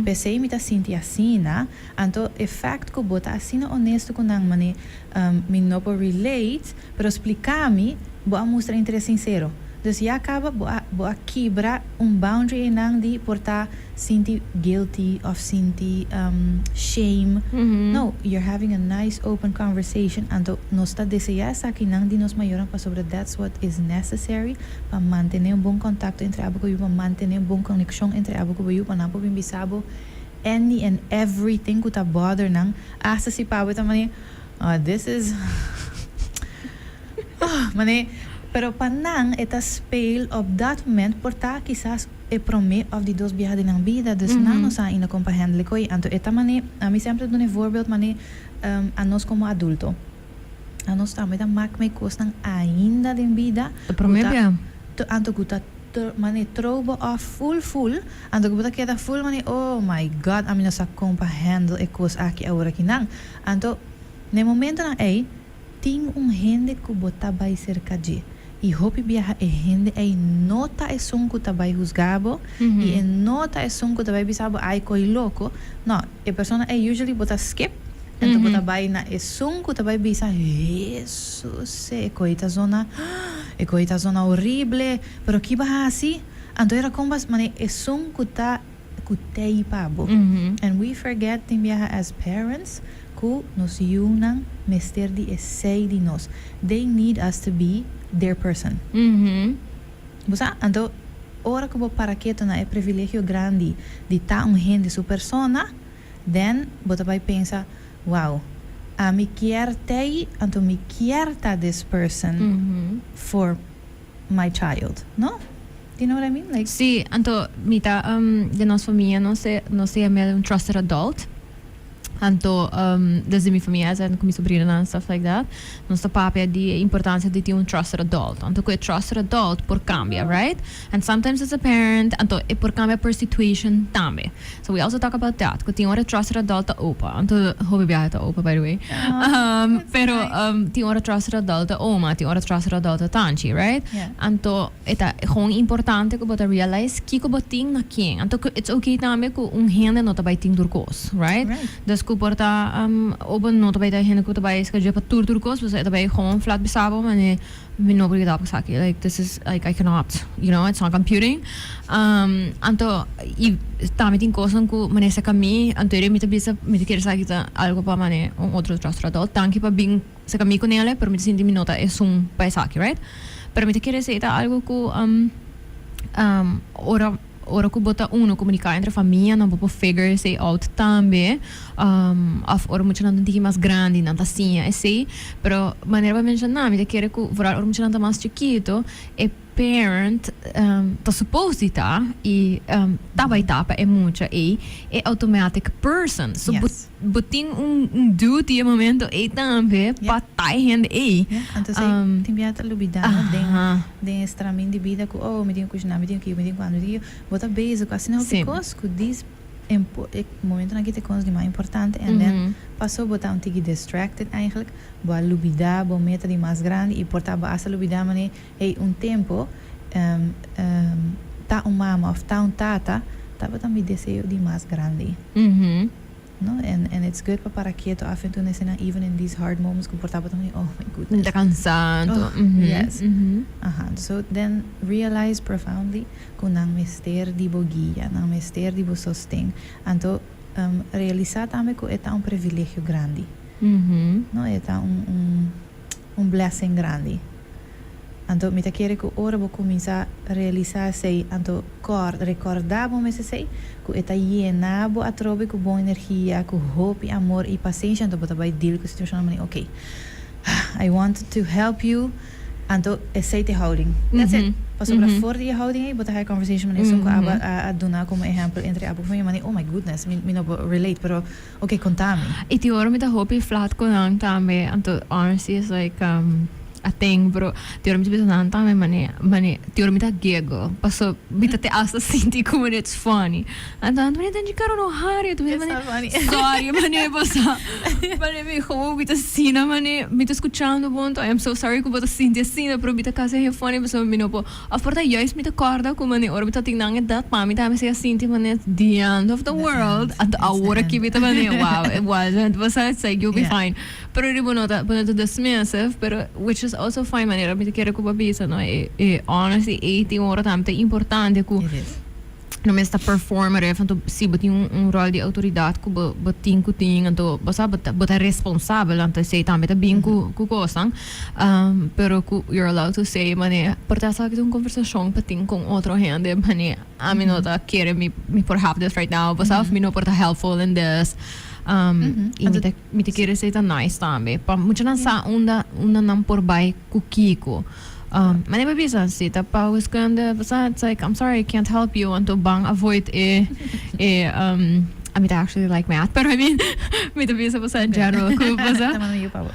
P'esei mi ta sinti asina. Anto e fact ku bo ta asina honesto ku nan, mane, mi no por relate, pero splika mi, bo a mustra interes sinsero. Dus ya kaba bo a kibra un boundary einan di por ta sinti guilty of sinti shame. No, you're having a nice open conversation. Anto nos ta deseá esakinan di nos mayornan pasobra that's what is necessary pa mantené un bon kontakto entre abo ku yu, pa mantené un bon konekshon entre abo ku bo yu, pa nan por bin bisa bo any and everything ku ta bother nan, asta si pa bo ta manera, oh, this is, oh, manera, pero pa nan e ta speel op dat moment por ta kisas e promé òf di dos biaha den nan bida, dus nan no sa ainda kon pa handle koi. Anto e ta manera, ami semper ta duna e voorbeeld manera, anos komo adulto, anos tambe ta mak mei kosnan ainda den bida E promé ku ta bia. anto ku ta manera throw bo off full full, anto ku bo ta keda full manera, oh my God, ami no sa kon pa handle e kos aki awor akinan. Anto na e momentonan ei tin un hende ku bo ta bai serka dje i hopi biaha e hende ei no ta esun ku ta bai husga bo i e no ta esun ku ta bai bisa bo, ay koi loko. No, e persona ei usually bo ta skip, anto bo ta bai na esun ku ta bai bisa, Hesus, e koi ta zona, e koi ta zona horrible, pero ki bo a hasi? Anto era kon bas manera esun ku ta ku tei pa bo. And we forget tin biaha as parents ku nos yunan mester di esei di nos. They need us to be their person. Bo sa? Anto ora ku bo para keto na e privilegio grandi di ta un hende su persona, then bo ta bai pensa, wow, ami kier tei, anto mi kier ta this person for my child, no? Do you know what I mean? Like. Sí, anto mi ta den nos famia nos ta yam'el un trusted adult. Anto desde mi famia as in ku mi sobrinonan and stuff like that, nos ta papia di e importancia di tin un trusted adult. Anto ku e trusted adult por cambia, right? And sometimes it's a parent, anto e por cambia per situation tambe. So we also talk about that, ku tin ora e trusted adult ta opa, anto hopi biaha ta opa, by the way. Pero tin ora trusted adult ta oma, tin ora trusted adult ta tanchi, right? Anto e ta gewoon importante ku bo ta realize kiko bo tin na ken. Anto ku it's okay tambe ku un hende no ta bai tin tur kos, right? Dus ku por ta obo no ta bai ta e hende ku ta bai skadjé pa tur tur kos, pasobra e ta bai gewoon flat bisa bo mane mi no por yuda bo esaki, like this is like I cannot, you know, it's not computing. Anto i tambe tin kosnan ku mane saka mi, anto eri mi ta bisa mi ta kere esaki ta algo pa mane un otro trusted adult. Danki pa bin saka mi ku nele, pero mi ta sinti mi no ta esun pa esaki, right? Pero mi ta kere esei ta algo ku ora ora ku bo ta uno komuniká entre famia nan bo por figure esei out tambe, òf ora muchanan ta un tiki mas grandi nan ta siña esei. Pero manera bo a menshoná mi ta kere ku vooral ora muchanan ta mas chikito e parent ta supposed di ta i ta bai ta pa e mucha ei e automatic person. So bo bo tin un duty e momento ei tambe pa ta e hende ei. Yeah, anto esei tin bia ta lubida no den den e stramin di bida ku oh mi tin ku kushiná, mi tin ku kiyo, mi tin ku ando, mi tin ku kiyo. Bo ta bezig ku asina hopi kos ku dis e momentonan aki ta e kos di mas importante and then paso bo ta un tiki distracted eigenlijk, bo a lubida bo meta di mas grandi i por ta bo asta lubida manera Hey, un tempo, ta un mama of ta un tata tabata mi deseo di mas grandi. No? And it's good pa para keto af en toe na esena, even in these hard moments ku por tabata mi, oh my goodness. Ta cansa anto. Oh, yes. Aha. So then realize profoundly ku nan mester di bo guia, nan mester di bo sosten. Anto realisa tambe ku e ta un privilegio grandi. No? E ta un. Un blessing grandi. Anto mi ta kere ku ora bo kuminsá realisá esei, anto kòrda, rekòrdá bo mes esei, ku e ta yena bo atrobe ku bon energia, ku hopi amor i pasenshi, anto bo ta bai deal ku e situashonnan manera, ok, I want to help you, anto esei ta e houding. That's it. Pasobra for di e houding ei bo ta haya conversation manera esun ku abo a duna komo ehèmpel entre abo ku mi, manera, oh my goodness, mi no por relate, pero ok, konta mi. I tin ora mi ta hopi flat ku nan tambe, anto honesty is like a thing, pero tin ora mi ta bisa nan tambe mane, mane, tin ora mi ta giggle, paso mi ta te hasta sinti como it's funny. Anto nan ta mane, Tanchi Caro no hari, anto mi ta mane, sorry, mane paso, mane mi gewoon mi ta asina, mane mi ta scuchando bo, anto I am so sorry cu bo ta sinti asina, pero mi ta casi haña funny pasobra mi no por. Of por ta juist mi ta corda cu mane ora mi ta tin nan edad pa mi tambe sea sinti mane the end of the world anto awor aki mi ta mane wow it wasn't basa it's like you'll be fine pero riba no ta bo no ta dismissive pero which is also fine manera mi ta kere cu bo a bisa no e e honesty ey tin ora tambe ta importante cu No mester ta performer ef, anto si bo tin un rol di autoridad cu bo bo tin cu tin, anto bo sa bo ta bo ta responsabel, anto esey tambe ta bin cu cu cosnan, pero cu you're allowed to say mane por ta esaki ta un conversacion pa tin con otro hende mane ami no ta kere mi mi por have this right now, bo sa of mi no por ta helpful in this, y mi ta mi ta kere esey ta nice tambe pa muchanan sa unda unda nan por bay cu kico. Mane bo bisa si ta pa wiskunde bo sa it's like I'm sorry I can't help you anto ban avoid e e I mean I actually like math pero I mean mi ta bisa bo sa in general ku bo sa Ta mami yu pa bo.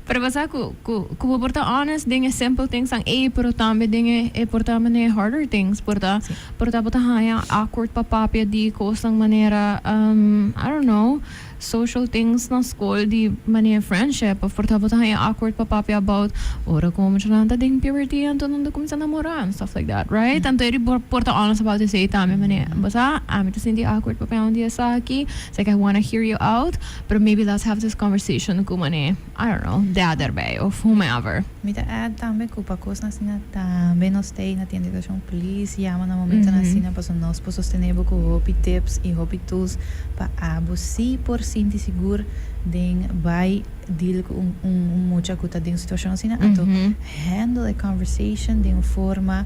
Pero bo sa ku ku ku bo por ta honest den e simple things nan ey pero tambe den e e por ta mane harder things por ta por ta bo ta haña awkward pa papia di kosnan manera I don't know. Social things na skol di manera friendship of por ta bo ta haña awkward pa papia about ora ku muchanan ta den puberty anto nan ta kuminsá namorá and stuff like that, right? Anto e di por por ta honest about esei tambe manera bo sa ami ta sinti awkward papia un di esaki it's like I wanna hear you out pero maybe let's have this conversation ku manera I don't know dad erbij of whomever. Mi ta add tambe ku pa kosnan asina tambe nos ta ei na tienda edukashon please yama na momentonan asina pasobra nos por sostené bo ku hopi tips i hopi tools pa abo si por sinti sigur den bai deal ku un un mucha ku ta den un situashon asina anto handle e conversation den un forma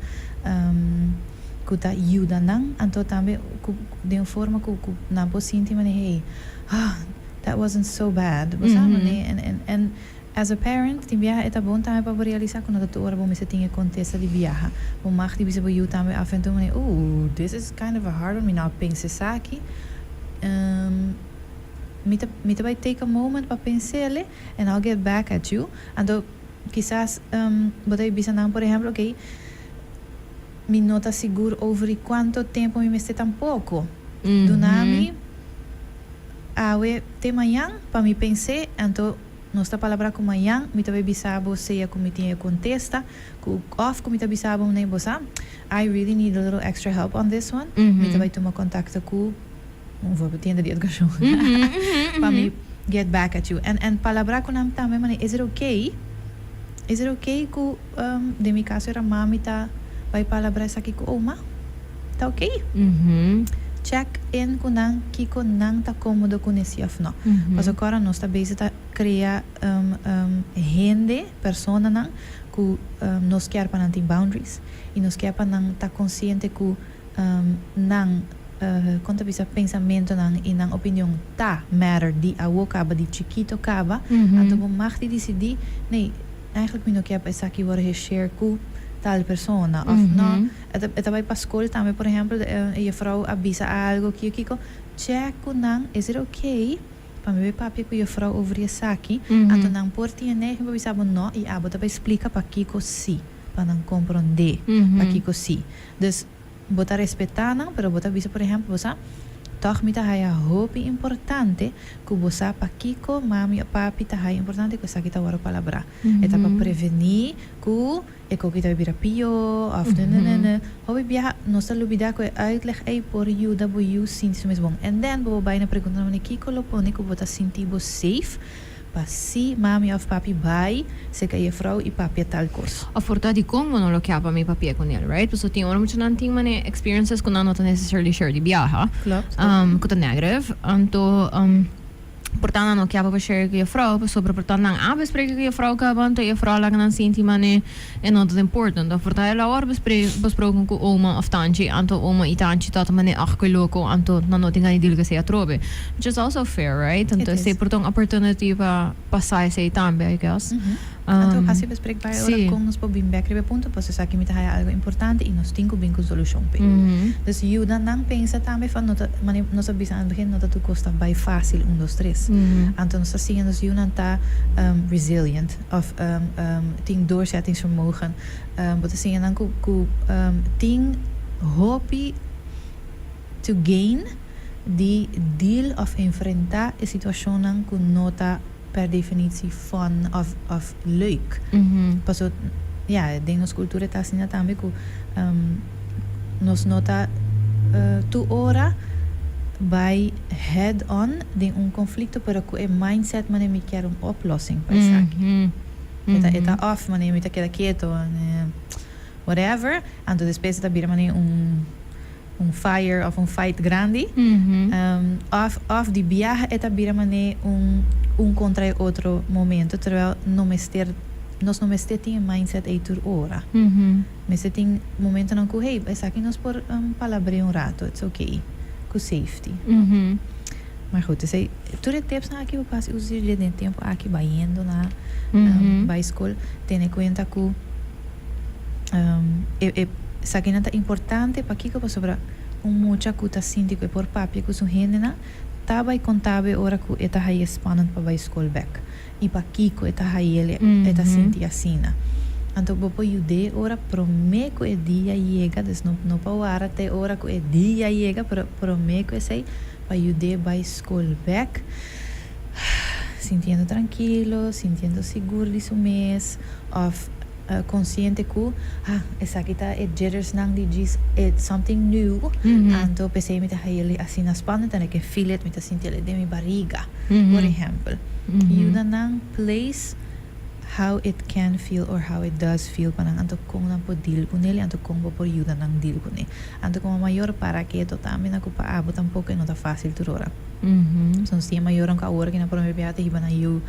ku ta yuda nan anto tambe ku den un forma ku ku nan por sinti manera hey ah that wasn't so bad bo sa manera en en en As a parent, tin biaha e ta bon tambe pa bo realisa ku no ta tur ora bo mester tin e kontesta di biaha. Bo mag di bisa bo yu tambe af en toe manera, Ooh, this is kind of a hard one, mi no a pensa esaki. Mi ta mi ta bai take a moment pa pens'el and I'll get back at you. Anto kisas bo ta bisa nan por ehempel, okay, mi no ta sigur over di kuanto tempo mi mester tampoko. Duna mi awe te mañan pa mi pens'e, anto Nos ta palabrá ku mañan mi ta bai bisa bo sea ku mi tin e kontesta ku òf ku mi ta bisa bo mne bo sa I really need a little extra help on this one mi ta bai tuma kontakto ku un voorbeeld tienda di edukashon pa mi get back at you en en palabrá ku nan tambe mane is it okay is it okay ku den mi kaso era mami ta bai palabrá esaki ku oma ta okay check in ku nan kiko nan ta komodo ku nesi of no. Pasobra kora nos ta bezig ta krea hende, personanan ku nos kier pa nan tin boundaries i nos kier pa nan ta konsiente ku nan kon ta bisa pensamentonan i nan opinion ta matter di awo kaba di chikito kaba anto bo mag di disidí nee eigenlijk mi no kier pa esaki wòrdu heshare ku tal persona of no. E ta bai pa skol tambe, por ehempel, e jefrouw a bisa algo kiko kiko, check ku nan, is it okay pa mi bai papia ku jefrouw over di esaki? Anto nan por tin e neiging pa bisa bo no i abo ta bai splika pakiko si, pa nan komprondé pakiko si. Dus, bo ta respetá nan, pero bo ta bisa, por ehempel, bo sa, tòg mi ta haya hopi importante ku bo sa pakiko mami o papi ta haya importante ku esaki ta wòrdu palabrá. E ta pa prevení ku E koki ta bira pió òf ne-ne-ne-ne. Hopi biaha nos ta lubidá ku e uitleg ei por yuda bo yu sinti su mes bon. En den bo bai na pregunta nan manera kiko lo pone ku bo ta sinti bo safe pa si mami òf papi bai serka e jefrou i papia tal kos. Òf por ta dikon bo no lo kia pa mi papia ku nel, right? Pasobra tin ora muchanan tin manera experiences ku nan no ta necessarily sure di biaha, Klopt. ku ta negative. Anto. Por ta nan no kier pa share ku juffrouw, pasobra por ta nan a bespreken ku juffrouw kaba, anto juffrouw laga nan sinti mane e no ta important. Of por ta el a wòrdu besproken ku oma of tanchi, anto oma i tanchi ta mane ach ku loko, anto nan no tin gana di deal ku esei atrobe. Which is also fair, right? Anto esei por ta un opportunity pa sa esei tambe, I guess. Anto hasi bespreekbaar e ora kon nos por bin bek riba e punto, pasobra esaki mi ta haya algo importante i nos tin ku bin ku un solushon p'e. Dus yuda nan pensa tambe van no ta, manera nos a bisa na begin, no ta tur kos ta bai fásil un dos tres. Anto nos ta siña nos yunan ta resilient òf tin doorzettingsvermogen. Bo ta siña nan ku ku tin hopi to gain di deal òf enfrentá e situashonnan ku no ta per definitie fun of of leuk. Paso ya den nos cultura ta asina tambe cu nos no ta tur ora bay head on den un conflicto pero cu e mindset manera mi kier un oplossing pa esaki. E ta e ta of manera mi ta keda keto whatever anto despues e ta bira manera un un fire of un fight grandi of of di biaha e ta bira mane un un contra e otro momento terwijl no mester nos no mester tin e mindset ey tur ora mester tin momentonan cu hey esaki nos por palabrea un rato it's okay cu safety maar goed esey tur e tipsnan aki bo por haci uso di dje den tempo aki bayendo na bay school tene cuenta cu E e esakinan ta importante pakiko pasobra un mucha ku ta sinti ku e por papia ku su hendenan ta bai konta bo e ora ku e ta haye spannend pa bai skol bek i pakiko e ta hayel e ta sinti asina. Anto bo por yud'é ora promé ku e dia yega, dus no no pa wara te ora ku e dia yega pero promé ku esei pa yud'é bai skol bek sintiendo trankilo, sintiendo sigur di su mes òf Consciente cu, ah, esaki ta e jittersnan di djis, it's something new, anto p'esey mi ta haña asina spannend and I can feel it, mi ta sinti el den mi bariga, por ehempel. Yuda nan place how it can feel or how it does feel pa nan, anto con nan por deal cu nel y anto con bo por yuda nan deal cu ne. Anto como mayor para keto tambe na cu pa abo tampoco e no ta facil tur ora. Soms tin e mayornan cu awor aki nan prome biaha ta hiba nan yu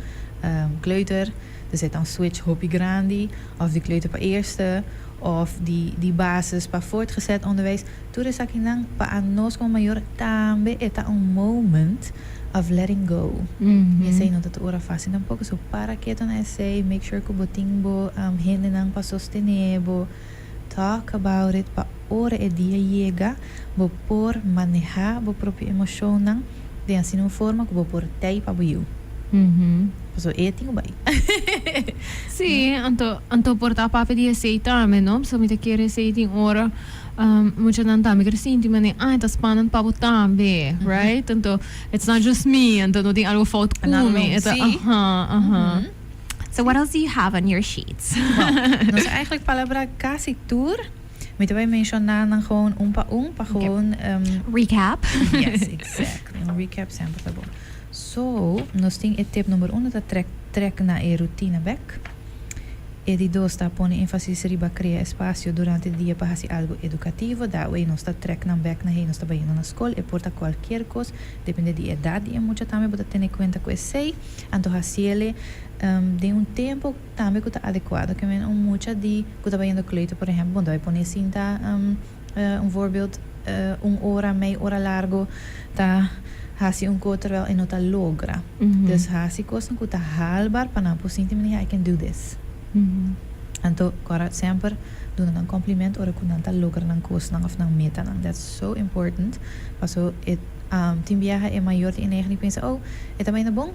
kleuter. Dus e ta un switch hopi grandi, of di kleuter pa eerste, of di di basis pa voortgezet onderwijs. Tur esakinan pa anos como mayor tambe e ta un moment of letting go. Y esey no ta tur ora facil tampoco. So para keto na esey, make sure cu bo tin bo hendenan pa sostene bo, talk about it pa ora e dia yega bo por maneha bo propio emocionnan den asina un forma cu bo por tey pa bo yiu. Pasobra e tin cu bay. Sí, anto anto por ta papia di esey tambe, no? Pasobra mi ta kere esey tin ora muchanan tambe ker sinti manera, ah, e ta spannend pa bo tambe, right? Anto it's not just me, anto no tin algo fout cu mi. E ta, aha, aha. So what else do you have on your sheets? Well, nos a eigenlijk palabra casi tur. Mi ta bay menciona nan gewoon un pa un pa gewoon Recap. Yes, exactly. Un recap semper ta bon. So, nos tin e tip number uno ta trek trek na e rutina bek. E di dos ta pone enfasis riba crea espacio durante dia pa haci algo educativo. That way nos ta trek nan bek na hey nos ta bayendo na scol. E por ta cualkier cos, depende di edad di e mucha tambe bo ta tene cuenta cu esey. Anto haciele den un tempo tambe cu ta adecuado. Ke men un mucha di cu ta bayendo kleuter por ehempel, bo no ta bay pone sinta un voorbeeld un ora, mei ora largo ta haci un cos terwijl e no ta logra. Dus haci cosnan cu ta haalbaar pa nan por sinti manera I can do this. Anto cora semper duna nan compliment ora cu nan ta logra nan cosnan of nan metanan. That's so important paso e tin biaha e mayor tin e neiging di pensa oh e ta bayendo bon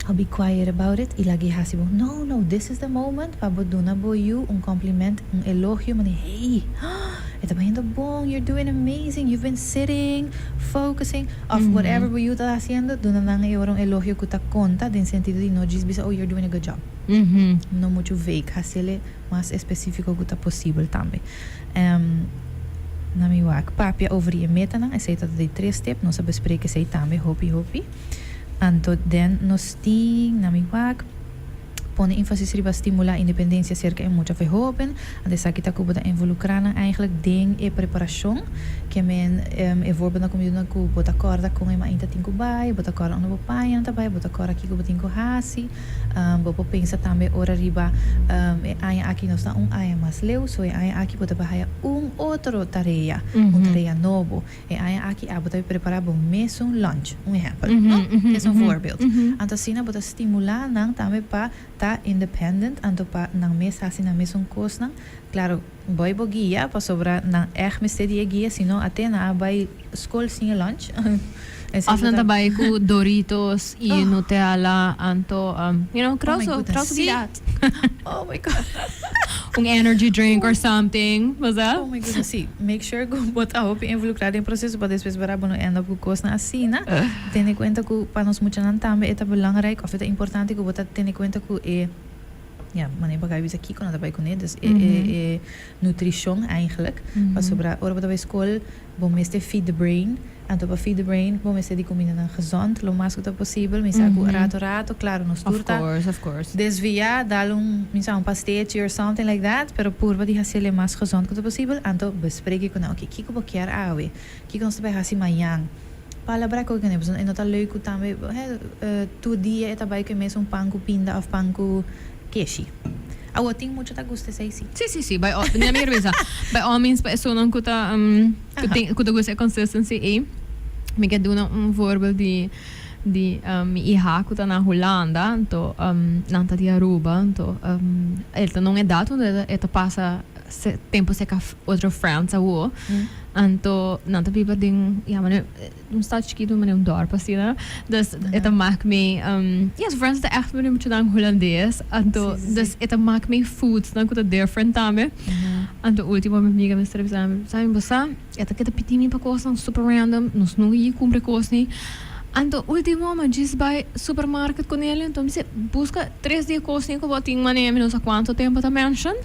I'll be quiet about it y lag'e haci bo. No, no, this is the moment pa bo duna bo yu un compliment, un elogio, manera hey, e ta bayendo bon, you're doing amazing, you've been sitting, focusing, of whatever bo yu ta haciendo, duna nan e ora un elogio cu ta conta den sentido di no djis bisa oh you're doing a good job. No mucho vague, haciele mas especifico cu ta posibel tambe. Na mi wak papia over di e metanan, esey ta di tres tip, nos a besprek esey tambe hopi hopi. Anto den nos tin, na mi wak, pone énfasis riba stimulá independensia serka e mucha of e hóben. Anto esaki ta ku bo ta involukrá nan eigenlijk den e preparashon. Ke men e voorbeeldnan ku mi duna ku bo ta kòrda kon e mainta tin ku bai, bo ta kòrda unda bo pañanan ta bai, bo ta kòrda kiko bo tin ku hasi. Bo por pensa tambe ora riba e aña aki nos ta un aña mas leu, so e aña aki bo ta bai haya un otro tarea, un tarea nobo. E aña aki abo ta bai prepará bo mesun lunch, un ehèmpel, no? Es un voorbeeld. Anto asina bo ta stimulá nan tambe pa ta independent, anto pa nan mes hasi nan mesun kosnan. Klaro. Bai bo guia pasobra nan ègt mester di e guia si no ate nan a bai skol sin e lunch. Esei Of bo nan ta ta bai ku Doritos i Nutella anto you know Oh my could also could goodness also be si that. Oh my God. Un energy drink or something basa. Oh my goodness si make sure ku bo ta hopi involukrá den proseso pa despues bera bo no end up ku kosnan asina. Tene kuenta ku pa nos muchanan tambe e ta belangrijk of e ta importante ku bo ta tene kuenta ku e Ja, manera bo a bisa kiko nan ta bai kuné, dus e e e nutrishon eigenlijk. Pasobra ora bo ta bai skol bo mester feed the brain, anto pa feed the brain bo mester di kumindanan gezond lo mas ku ta posibel. Mi sa ku rato rato, klaro nos tur ta desviá, dal un mi sa un pastechi or something like that, pero purba di hasiel e mas gezond ku ta posibel. Anto besprek ku nan, oke kiko bo kier awe? Kiko nos ta bai hasi mañan? Palabra ku kende pasobra e no ta leuk ku tambe tur dia e ta bai ku e mes un pan ku pinda òf pan ku keshi. Awor tin mucha ta gusta esei si. Si si si by all mi a bisa by all means pa esunnan ku ta ku tin ku ta gusta e consistency ei mi ke duna un voorbeeld di di mi iha ku ta na Hulanda anto nan ta di Aruba anto el ta na un edat unda e ta pasa tempo cerca otro friends awo anto nan ta biba den ya mane un stad chikito mane un dorp asina dus e ta mak mi ya su friends ta echt mane muchanan hulandes anto dus e ta mak mi foods nan ku ta different tambe anto ultimo mi amiga mester a bisa mi sabi bo sa e ta keda pidi mi pa kosnan super random nos nunca yega kumpra kos ni anto ultimo mi a djis bai supermarket ku nel anto mi bisa buska tres di e kosnan ku bo tin mane mi no sa kuantu tempo ta mention.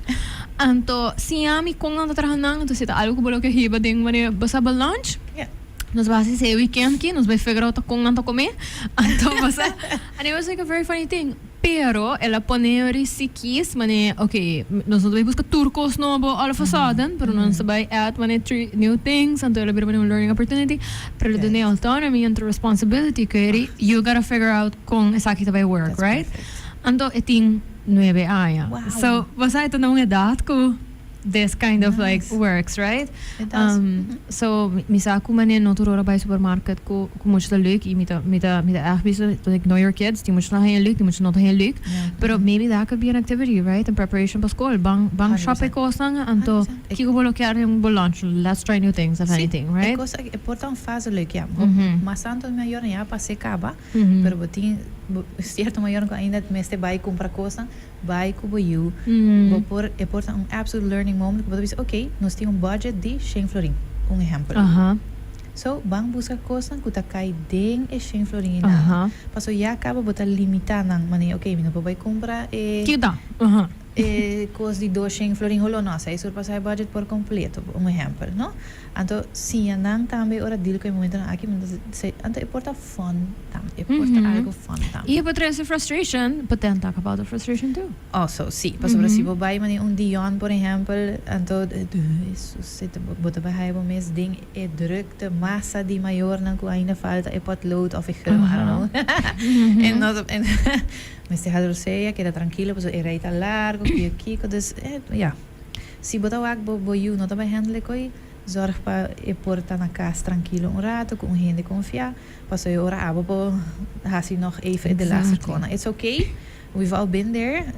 Anto siña mi kon nan ta traha nan, anto si ta algo ku bo lo ke hiba den wanneer bo sa bo lunch, nos bai hasi esei weekend aki, nos bai figure out kon nan ta kome, anto bo sa, and it was like a very funny thing, pero el a pone risikis manera ok, nos no ta bai buska tur kos nobo all of a sudden, pero nos ta bai add manera three new things, anto el a bira manera un learning opportunity, pero el a duna e autonomy anto responsibility ku eri you gotta figure out kon esaki ta bai work, right? Anto e tin nuebe aña. Wow. So, bo sa e ta na un edad cu this kind of like Nice. works, right? It does. So, mi sa cu manera no tur ora bay supermarket cu cu mucha ta leuk y mi ta mi ta mi ta echt bisa like know your kids, tin mucha ta haña leuk, tin mucha no ta haña leuk. Yeah. Pero maybe that could be an activity, right? In preparation pa school. Ban ban shop e 100%. cosnan anto 100%. kico bo lo kier den bo lunch? Let's try new things if Sí, anything, e right? cos aki e por ta un fase leuk, ya. Mas tanto mi mayornan ya a pasa e caba. Pero bo tin cierto mayornan cu ainda mester bay cumpra cosnan, bay cu bo yu. Bo por, e por ta un absolute learning moment cu bo ta bisa, ok, nos tin un budget di shen florin, un ehempel. So, ban busca cosnan cu ta cay den e shen florin einan. Paso ya caba bo ta limita nan manera, ok, mi no por bay cumpra e. Kita. E cos di dos shen florin holo, no, esey surpasa e budget por completo, un ehempel, no? Anto siña nan tambe ora deal cu e momentonan aki, anto e por ta fun tambe, e por ta algo fun tambe. Y e por trece frustration, but then talk about the frustration too. Also, si, pasobra si bo bay manera un Dion por ehempel, anto Jesus, bo ta bay haya bo mes den e drukte masa di mayornan cu ainda falta e potlood of e gum, I don't know. En no, en mester hala rosea, keda trankilo pasobra e rij ta largo, kiko kiko, dus ya. Si bo ta wak bo bo yu no ta bai handle koe, zorg pa e por ta na kas trankilo un rato ku un hende konfiá, paso e ora abo por hasi nog even e de laatste kona. It's okay, we've all been there,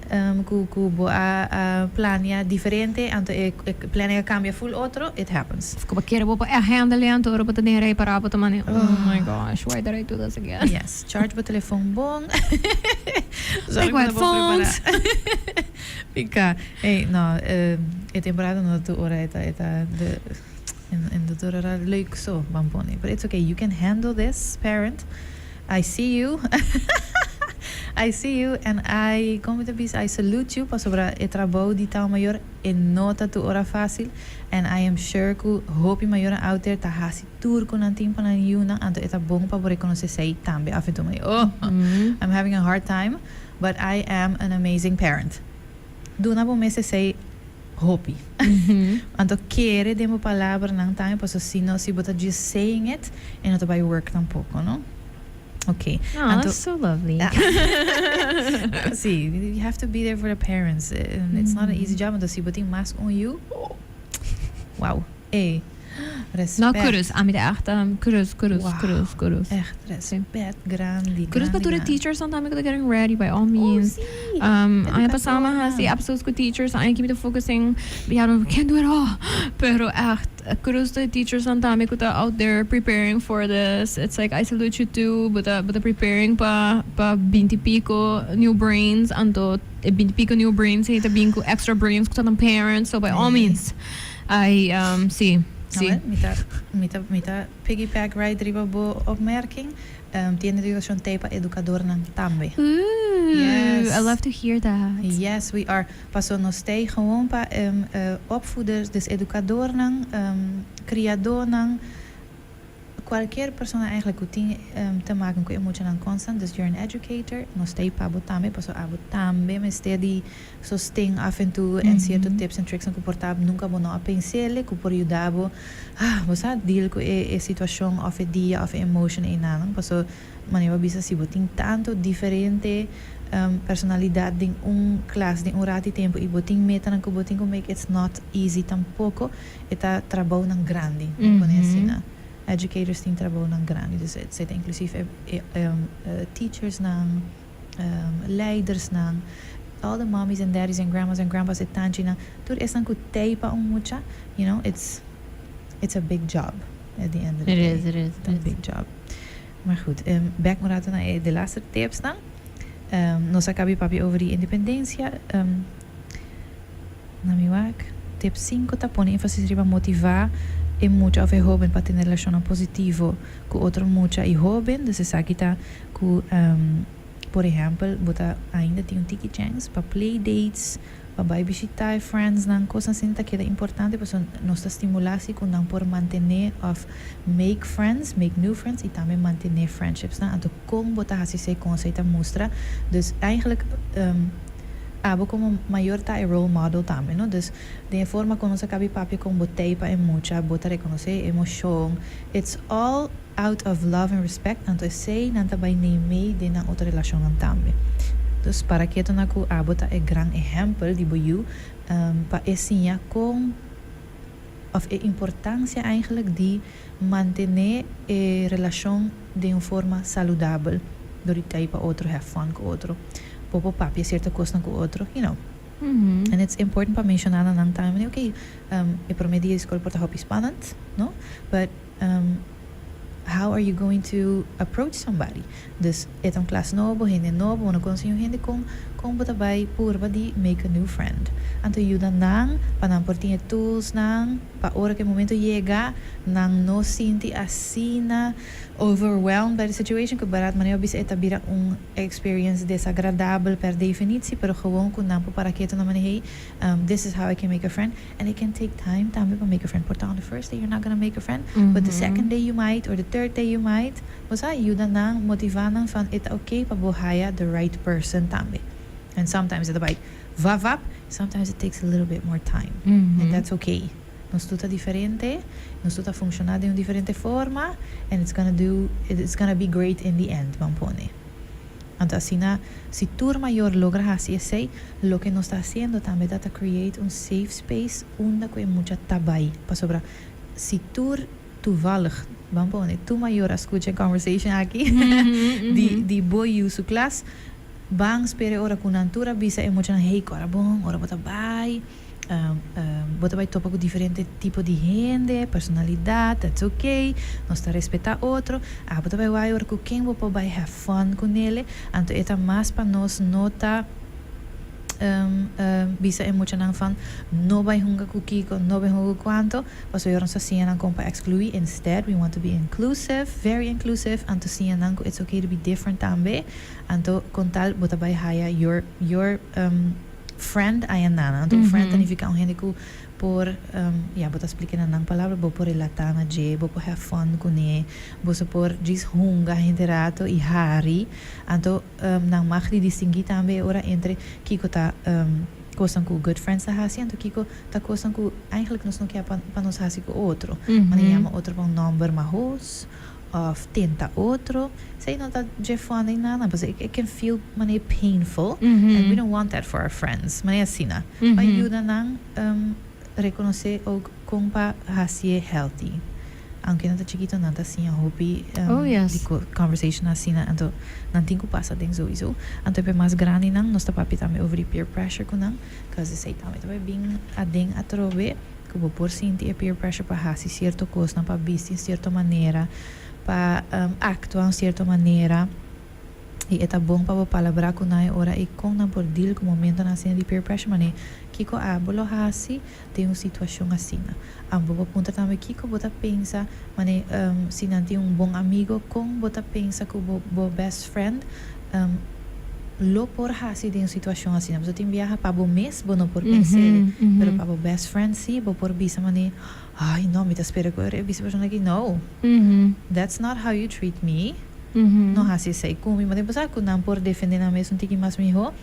ku ku bo a a plania diferente anto e planning a kambia full otro, it happens. Of ku bo kere bo por e handle anto ora bo ta den rei pará bo ta mane, oh my gosh, why did I do this again? Yes, charge bo telefon bon. Take Zorg ku white bo por phones. prepara. Pica. Ey, no, e temporada no tur ora e ta, e ta de, en, en de tur ora leuk so, ban pone. But it's okay, you can handle this, parent. I see you. I see you and I, con mi ta bisa, I salute you pasobra e trabou di ta un mayor e no ta tur ora facil and I am sure cu hopi mayornan out there ta haci tur cu nan tin pa nan yiunan, anto e ta bon pa bo reconoce esey tambe af en toe. Mayor, oh, I'm having a hard time. But I am an amazing parent. Duna bo mes esey Hopi. Anto kere den bo palabranan tambe paso si no, si bo ta just saying it, e no ta bay work tampoco, no? Ok. Oh, Anto, that's so lovely. Si, you have to be there for the parents. And it's not an easy job. Anto si bo tin mas un yu, wow. Ey, respect. No, kudos. Ami ta echt kudos, kudos, Wow. Kudos, kudos. Echt respect grandi, Kudos pa grandi, tur e grandi. teachers tambe ku ta getting ready, by all means. Oh, si. Aña pasá mi a hasi episodes ku teachers, aña aki mi ta focusing, ya, we can't do it all. Pero echt, kudos to e teachers tambe ku ta out there preparing for this. It's like, I salute you too, bo ta preparing pa 20 pico new brains, anto e 20 pico new brains ei ta bin ku extra brains ku ta nan parents, so by all means. I, si. Nou, mi ta piggyback right riba bo opmerking. Tienda di edukashon t'ei pa edukadornan tambe. Ooh, Yes. I love to hear that. Yes, we are. Paso nos t'ei gewoon pa opvoeders, dus edukadornan, kriadónan, kualke persona eigenlijk ku tin te maken ku e muchanan constant, dus you're an educator, nos t'ei pa bo tambe, paso abo tambe mester di sosten af en toe en sierto tips en tricks ku por ta nunka bo no a pens'é ku por yuda bo, ah, bo sa, deal ku e situashon of e dia of e emotion einan. Paso manera bisa, si bo tin tantu diferente personalidat den un klas den un ratu di tempu i bo tin metanan ku bo tin ku make, it's not easy tampoko. E ta trabounan grandi, pone asina. Educators tin trabounan grandi, dus het zit inclusief teachers nan, leiders nan, all the mommies and daddies and grandmas and grandpas e tanchinan, tur esnan ku t'ei pa un mucha, it's a big job at the end of the It day. is, it is. It's a It is. Big job. Maar goed, back un ratu na de laatste tips dan. Nos a kaba papia over di independensia. Na mi wak, tip 5 ta pone énfasis riba motivá e mucha of e hóben pa tin relashon positivo ku otro mucha i hóben. Dus esaki ta ku, por ehèmpel, bo ta ainda tin un tiki chance pa play dates, pa bai bishitá friends nan, kos asina ta keda importante, pasobra nos ta stimulá si ku nan por mantené of make friends, make new friends i tambe mantené friendships nan. Anto kon bo ta hasi esei, kon esei ta mustra. Dus eigenlijk abo komo mayor ta e role model tambe, no? Dus di forma ku nos a kaba papia, kon bo t'ei pa e mucha, bo ta rekonosé emoshon. It's all out of love and respect. Anto esei nan ta bai neem den nan otro relashon tambe. Dus para ketu na ku abo ta e gran ehèmpel di bo yu pa e siña kon of e importansia eigenlijk di mantené e relashon di un forma saludabel. Dor di pa otro, have fun ku otro. Bo por papia sierto kos ku otro. And it's important pa menshoná na nan time, okay, e promé dia di skol por ta hopi spannend, no? But how are you going to approach somebody? Dus e ta un klas nobo, hende nobo, no konosé hende, kon bo ta bai purba di make a new friend. Anto yuda nan, pa nan por tin tools nan, pa ora ku e momento yega, nan no sinti asina overwhelmed by the situation, ku barat manera bisa e ta bira un experience desagradabel per definitie, pero gewoon ku nan por para ketu na manera, hey, this is how I can make a friend. And it can take time tambe pa make a friend. Por ta on the first day you're not gonna make a friend, but the second day you might, or the third day you might. Bo yuda nan, motivá nan van e ta okay pa bo haya the right person tambe. And sometimes it's like vavap, sometimes it takes a little bit more time. And that's okay. Nos tur ta diferente, nos tur ta funshoná di un diferente forma, and it's gonna be great in the end, ban pone. Anto, asina, si tur mayor logra hasi esei, loke nos ta hasiendo tambe ta create un safe space unda ku e mucha ta bai. Pasobra, si tur toevallig, ban pone, tur mayor a skucha conversation aki, di bo yu su klas, ban spera ora ku nan tur a bisa e mucha, hey, kòrda bon, ora bo ta bai, bo ta bai topa ku diferente tipo di hende, personalidat, that's okay, nos ta respetá otro, ah, bo ta bai wak ora ku ken bo por bai have fun kuné. Anto e ta mas pa nos no ta bisa e muchanan van no bai hunga ku kiko, no bai hunga ku kuantu, paso nos ta siña nan kon pa ekskluí. Instead, we want to be inclusive, very inclusive, anto siña nan ku it's okay to be different tambe. Anto kon tal bo ta bai haya your friend einan. Anto friend ta nifiká un hende ku por, ja, bo ta splika na nan palabra, bo por relatá na dje, bo por have fun kuné, bo por djis hunga henter ratu i hari. Anto nan mag di distinguí tambe ora entre kiko ta Kosnan ku good friends ta hasi, anto kiko ta kosnan ku eigenlijk nos no kier pa nos hasi ku otro. Manera yama otro pa un nòmber mahos òf tenta otro. Esei no ta dje funny nada, pasobra it can feel manera painful and we don't want that for our friends. Manera asina. Pa yuda nan rekonosé ook kon pa hasié healthy. Aunke nan ta chikito nan ta siña hopi di conversation asina anto nan tin ku pasa den souiso. Anto e mas grandinan nos ta papia tambe over di peer pressure ku nan cause esei tambe ta bai bin aden atrobe ku bo por sinti e peer pressure pa hasi cierto cosnan, pa bisti un cierto manera, pa actua un cierto manera. I e ta bon pa bo palabrá ku nan e ora ei kon nan por deal ku momentonan asina di peer pressure manera kiko abo lo hasi den un situashon asina. Abo bo puntra tambe kiko bo ta pensa manera si nan tin un bon amigo kon bo ta pensa ku bo bo best friend lo por hasi den un situashon asina. Pasobra tin biaha pa bo mes bo no por pens'é pero pa bo best friend si bo por bisa manera ay no mi ta spera ku e bisa persona aki no that's not how you treat me. No hasi esei ku mi. Ma tin pasá ku nan por defendé nan mes un tiki mas mihó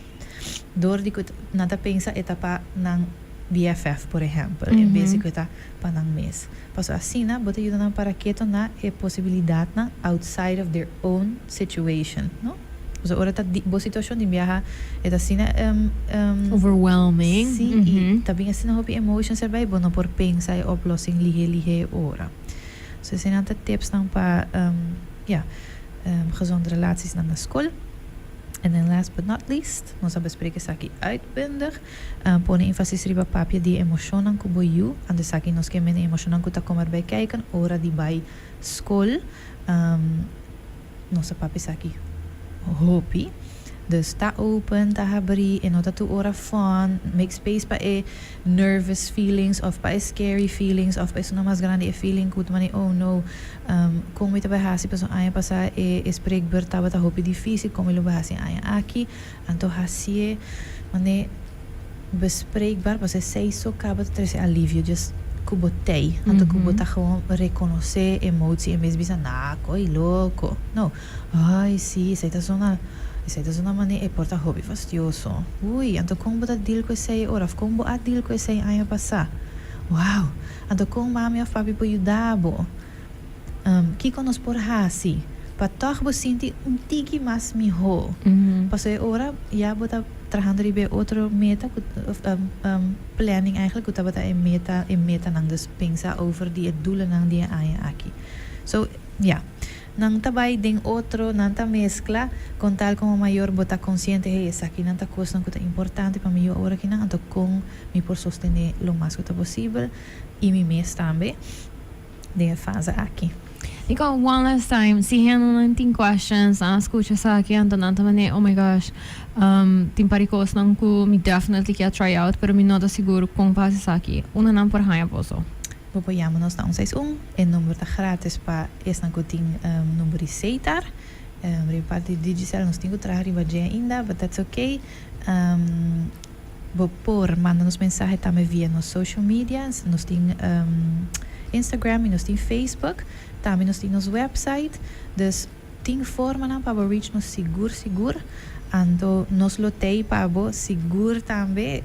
dor di ku nan ta pensa e ta pa nan BFF, por ehèmpel, en bes di ku e ta pa nan mes. Pasobra asina bo ta yuda nan para keto na e posibilidatnan outside of their own situation, no? Pasobra ora ta di bo situashon tin biaha e ta asina Overwhelming. Sí, i ta bin asina hopi emotions erbij, bo no por pensa e oplossing lihé lihé e ora. So eseinan ta tipsnan pa ya gezonde relatiesnan na skol. En then last but not least, nos a besprek esaki uitbundig, pone énfasis riba papia di e emoshonnan ku bo yu, anto esaki nos ke mende emoshonnan ku ta kom erbij kijken ora di bai skol. Nos a papia esaki hopi. Dus ta open, ta habrí, e no ta tur ora fun, make space pa e nervous feelings of pa e scary feelings of pa esunnan mas grandi e feeling ku ta mane oh no, kon mi ta bai hasi pasobra aña pasá e spreekbeurt tabata hopi difícil, kon mi lo bai hasi e aña aki? Anto hasié mane bespreekbaar pasobra esei so kaba ta trese alivio just ku bo tei, anto ku bo ta gewoon rekonosé emotie en bes bisa nah koi loko, no. Ay, sí, esei ta zona, esei ta zona manera e por ta hopi fastioso. Ui, anto kon bo ta deal ku esei ora of kon bo a deal ku esei aña pasá? Wow! Anto kon mami of papi por yuda bo? Kiko nos por hasi pa tòg bo sinti un tiki mas mihó? Pasobra e ora ya bo ta trahando riba e otro meta ku planning eigenlijk ku tabata e meta, e metanan, dus pensa over di e doelennan di e aña aki. So, ya. Nan ta bai den otro, nan ta meskla, kon tal komo mayor bo ta konsiente, hey, esakinan ta kosnan ku ta importante pa mi yu awor akinan, anto kon mi por sostené lo mas ku ta posibel i mi mes tambe den e fase aki. Nicole, one last time, si hendenan tin questions, nan a skucha esaki, anto nan ta manera, oh my gosh, tin par di kosnan ku mi definitely kier try out, pero mi no ta sigur kon pa hasi esaki, unda nan por haña boso? Bo por yama nos na 161. E number ta gratis pa esnan ku tin number di Setar. Riba parti di Digicel nos tin ku traha riba dje ainda, but that's okay. Bo por manda nos mensahe tambe via nos social media. Nos tin Instagram i nos tin Facebook. Tambe nos tin nos website. Dus tin formanan pa bo reach nos sigur sigur. Anto nos lo tei pa bo sigur tambe.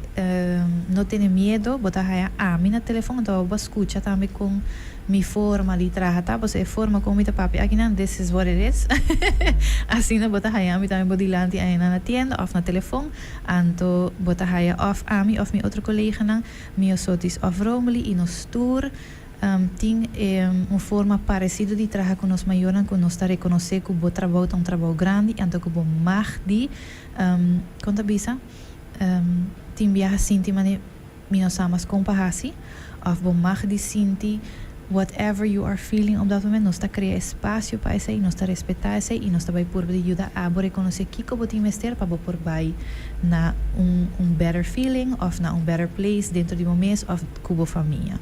No tene miedo, bo ta haya ami na telefon anto bo skucha tambe kon mi forma di traha ta. Pasobra e forma kon mi ta papia akinan, this is what it is. Asina bo ta haya mi tambe bo dilanti ayina na tienda of na telefon. Anto bo ta haya of ami of mi otro koleganan, Miosotis of Romely i nos tur. Tin un forma parecido di traha cu nos mayornan cu nos ta reconoce cu bo trabou ta un trabou grandi anto cu bo mag di, con ta bisa, tin biaha sinti mane mi no sa mas con pa haci of bo mag di sinti whatever you are feeling op dat moment. Nos ta crea espacio pa esey, nos ta respeta esey y nos ta bay purba di yuda abo reconoce kico bo tin mester pa bo por bay na un better feeling of na un better place dentro di bo mes of cu bo famia.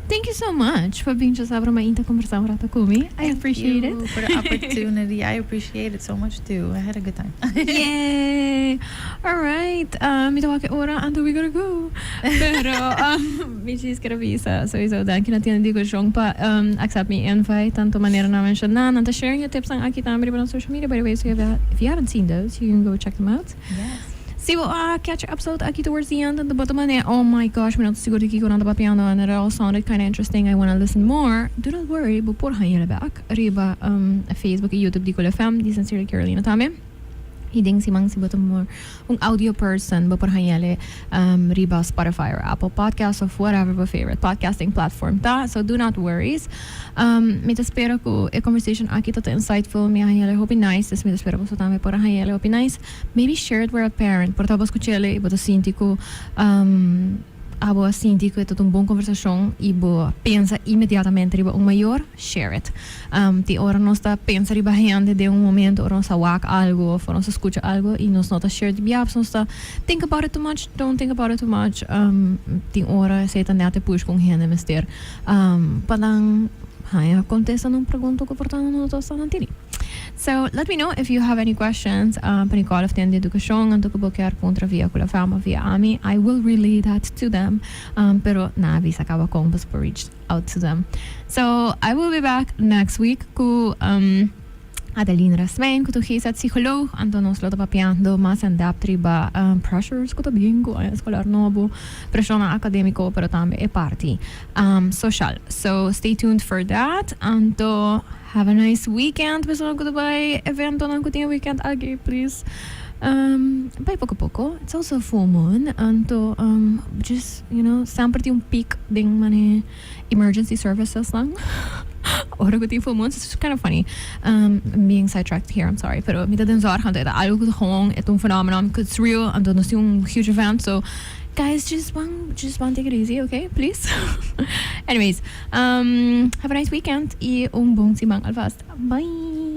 Thank you so much pa bin djasabra mainta conversa un rato cu mi. I appreciate it. Thank you for the opportunity. I appreciate it so much too. I had a good time. Yay! All right. Mi ta wak e ora anto we gotta go. Pero mi djis kier a bisa sowieso danki na Tienda di Educacion pa accept mi invite. Tanto manera nan a menciona, nan ta sharing e tipsnan aki tambe riba nan social media. By the way, so if you haven't seen those, you can go check them out. Yes. Si bo a catch e episode aki towards the end, anto bo ta manera, "Oh my gosh, mi no ta sigur di kiko nan ta papiando and it all sounded kinda interesting, I wanna listen more." Do not worry, bo por haña back riba Facebook y YouTube di Cool FM, di Sincerely Carolina tambe. Y den siman, si bo ta more un audio person, bo por hañ'e riba Spotify or Apple Podcasts of whatever bo favorite podcasting platform ta. So do not worries. Mi ta spera ku e conversation aki ta insightful. Mi a hañ'e hopi nice. Dus mi ta spera boso tambe por hañ'e hopi nice. Maybe share it with a parent. Por ta bo skuch'e i bo ta sinti ku abo a sinti ku ta un bon konversashon i bo pensa inmediatamente riba un mayor, share it. Tin ora nos ta pensa riba hende den un momento, ora nos ta wak algo, òf nos skucha algo i nos no ta share di biaha, nos ta think about it too much, don't think about it too much. Tin ora esei ta net e push ku hende mester pa nan haña kontesta un pregunta ku por ta no ta nan tini. So let me know if you have any questions pa Nicole of Tienda Edukashon, anto ku bo ke puntra via Cool FM via ami. I will relay that to them. Pero na avisa kaba kon pa reach out to them. So I will be back next week ku Adeline Rasmijn, ku ta psycholoog, anto nos lo ta papiando mas in depth riba pressures ku ta bin ku aña eskolar nobo, preshon akadémiko, pero tambe e parti social. So stay tuned for that. Anto have a nice weekend. Pessoal ku bai evento nan ku tin weekend aki, please. Bai poko poko. It's also a full moon. Anto just semper tin un peak den mane emergency services lang ora ku tin full moon. It's kind of funny. I'm being sidetracked here, I'm sorry. Pero mi ta den zorg, anto algo ku gewoon e un phenomenon because it's real. Anto nos tin un huge event. So guys, just one take it easy, okay? Please. Anyways, have a nice weekend i un bon siman alvast. Bye.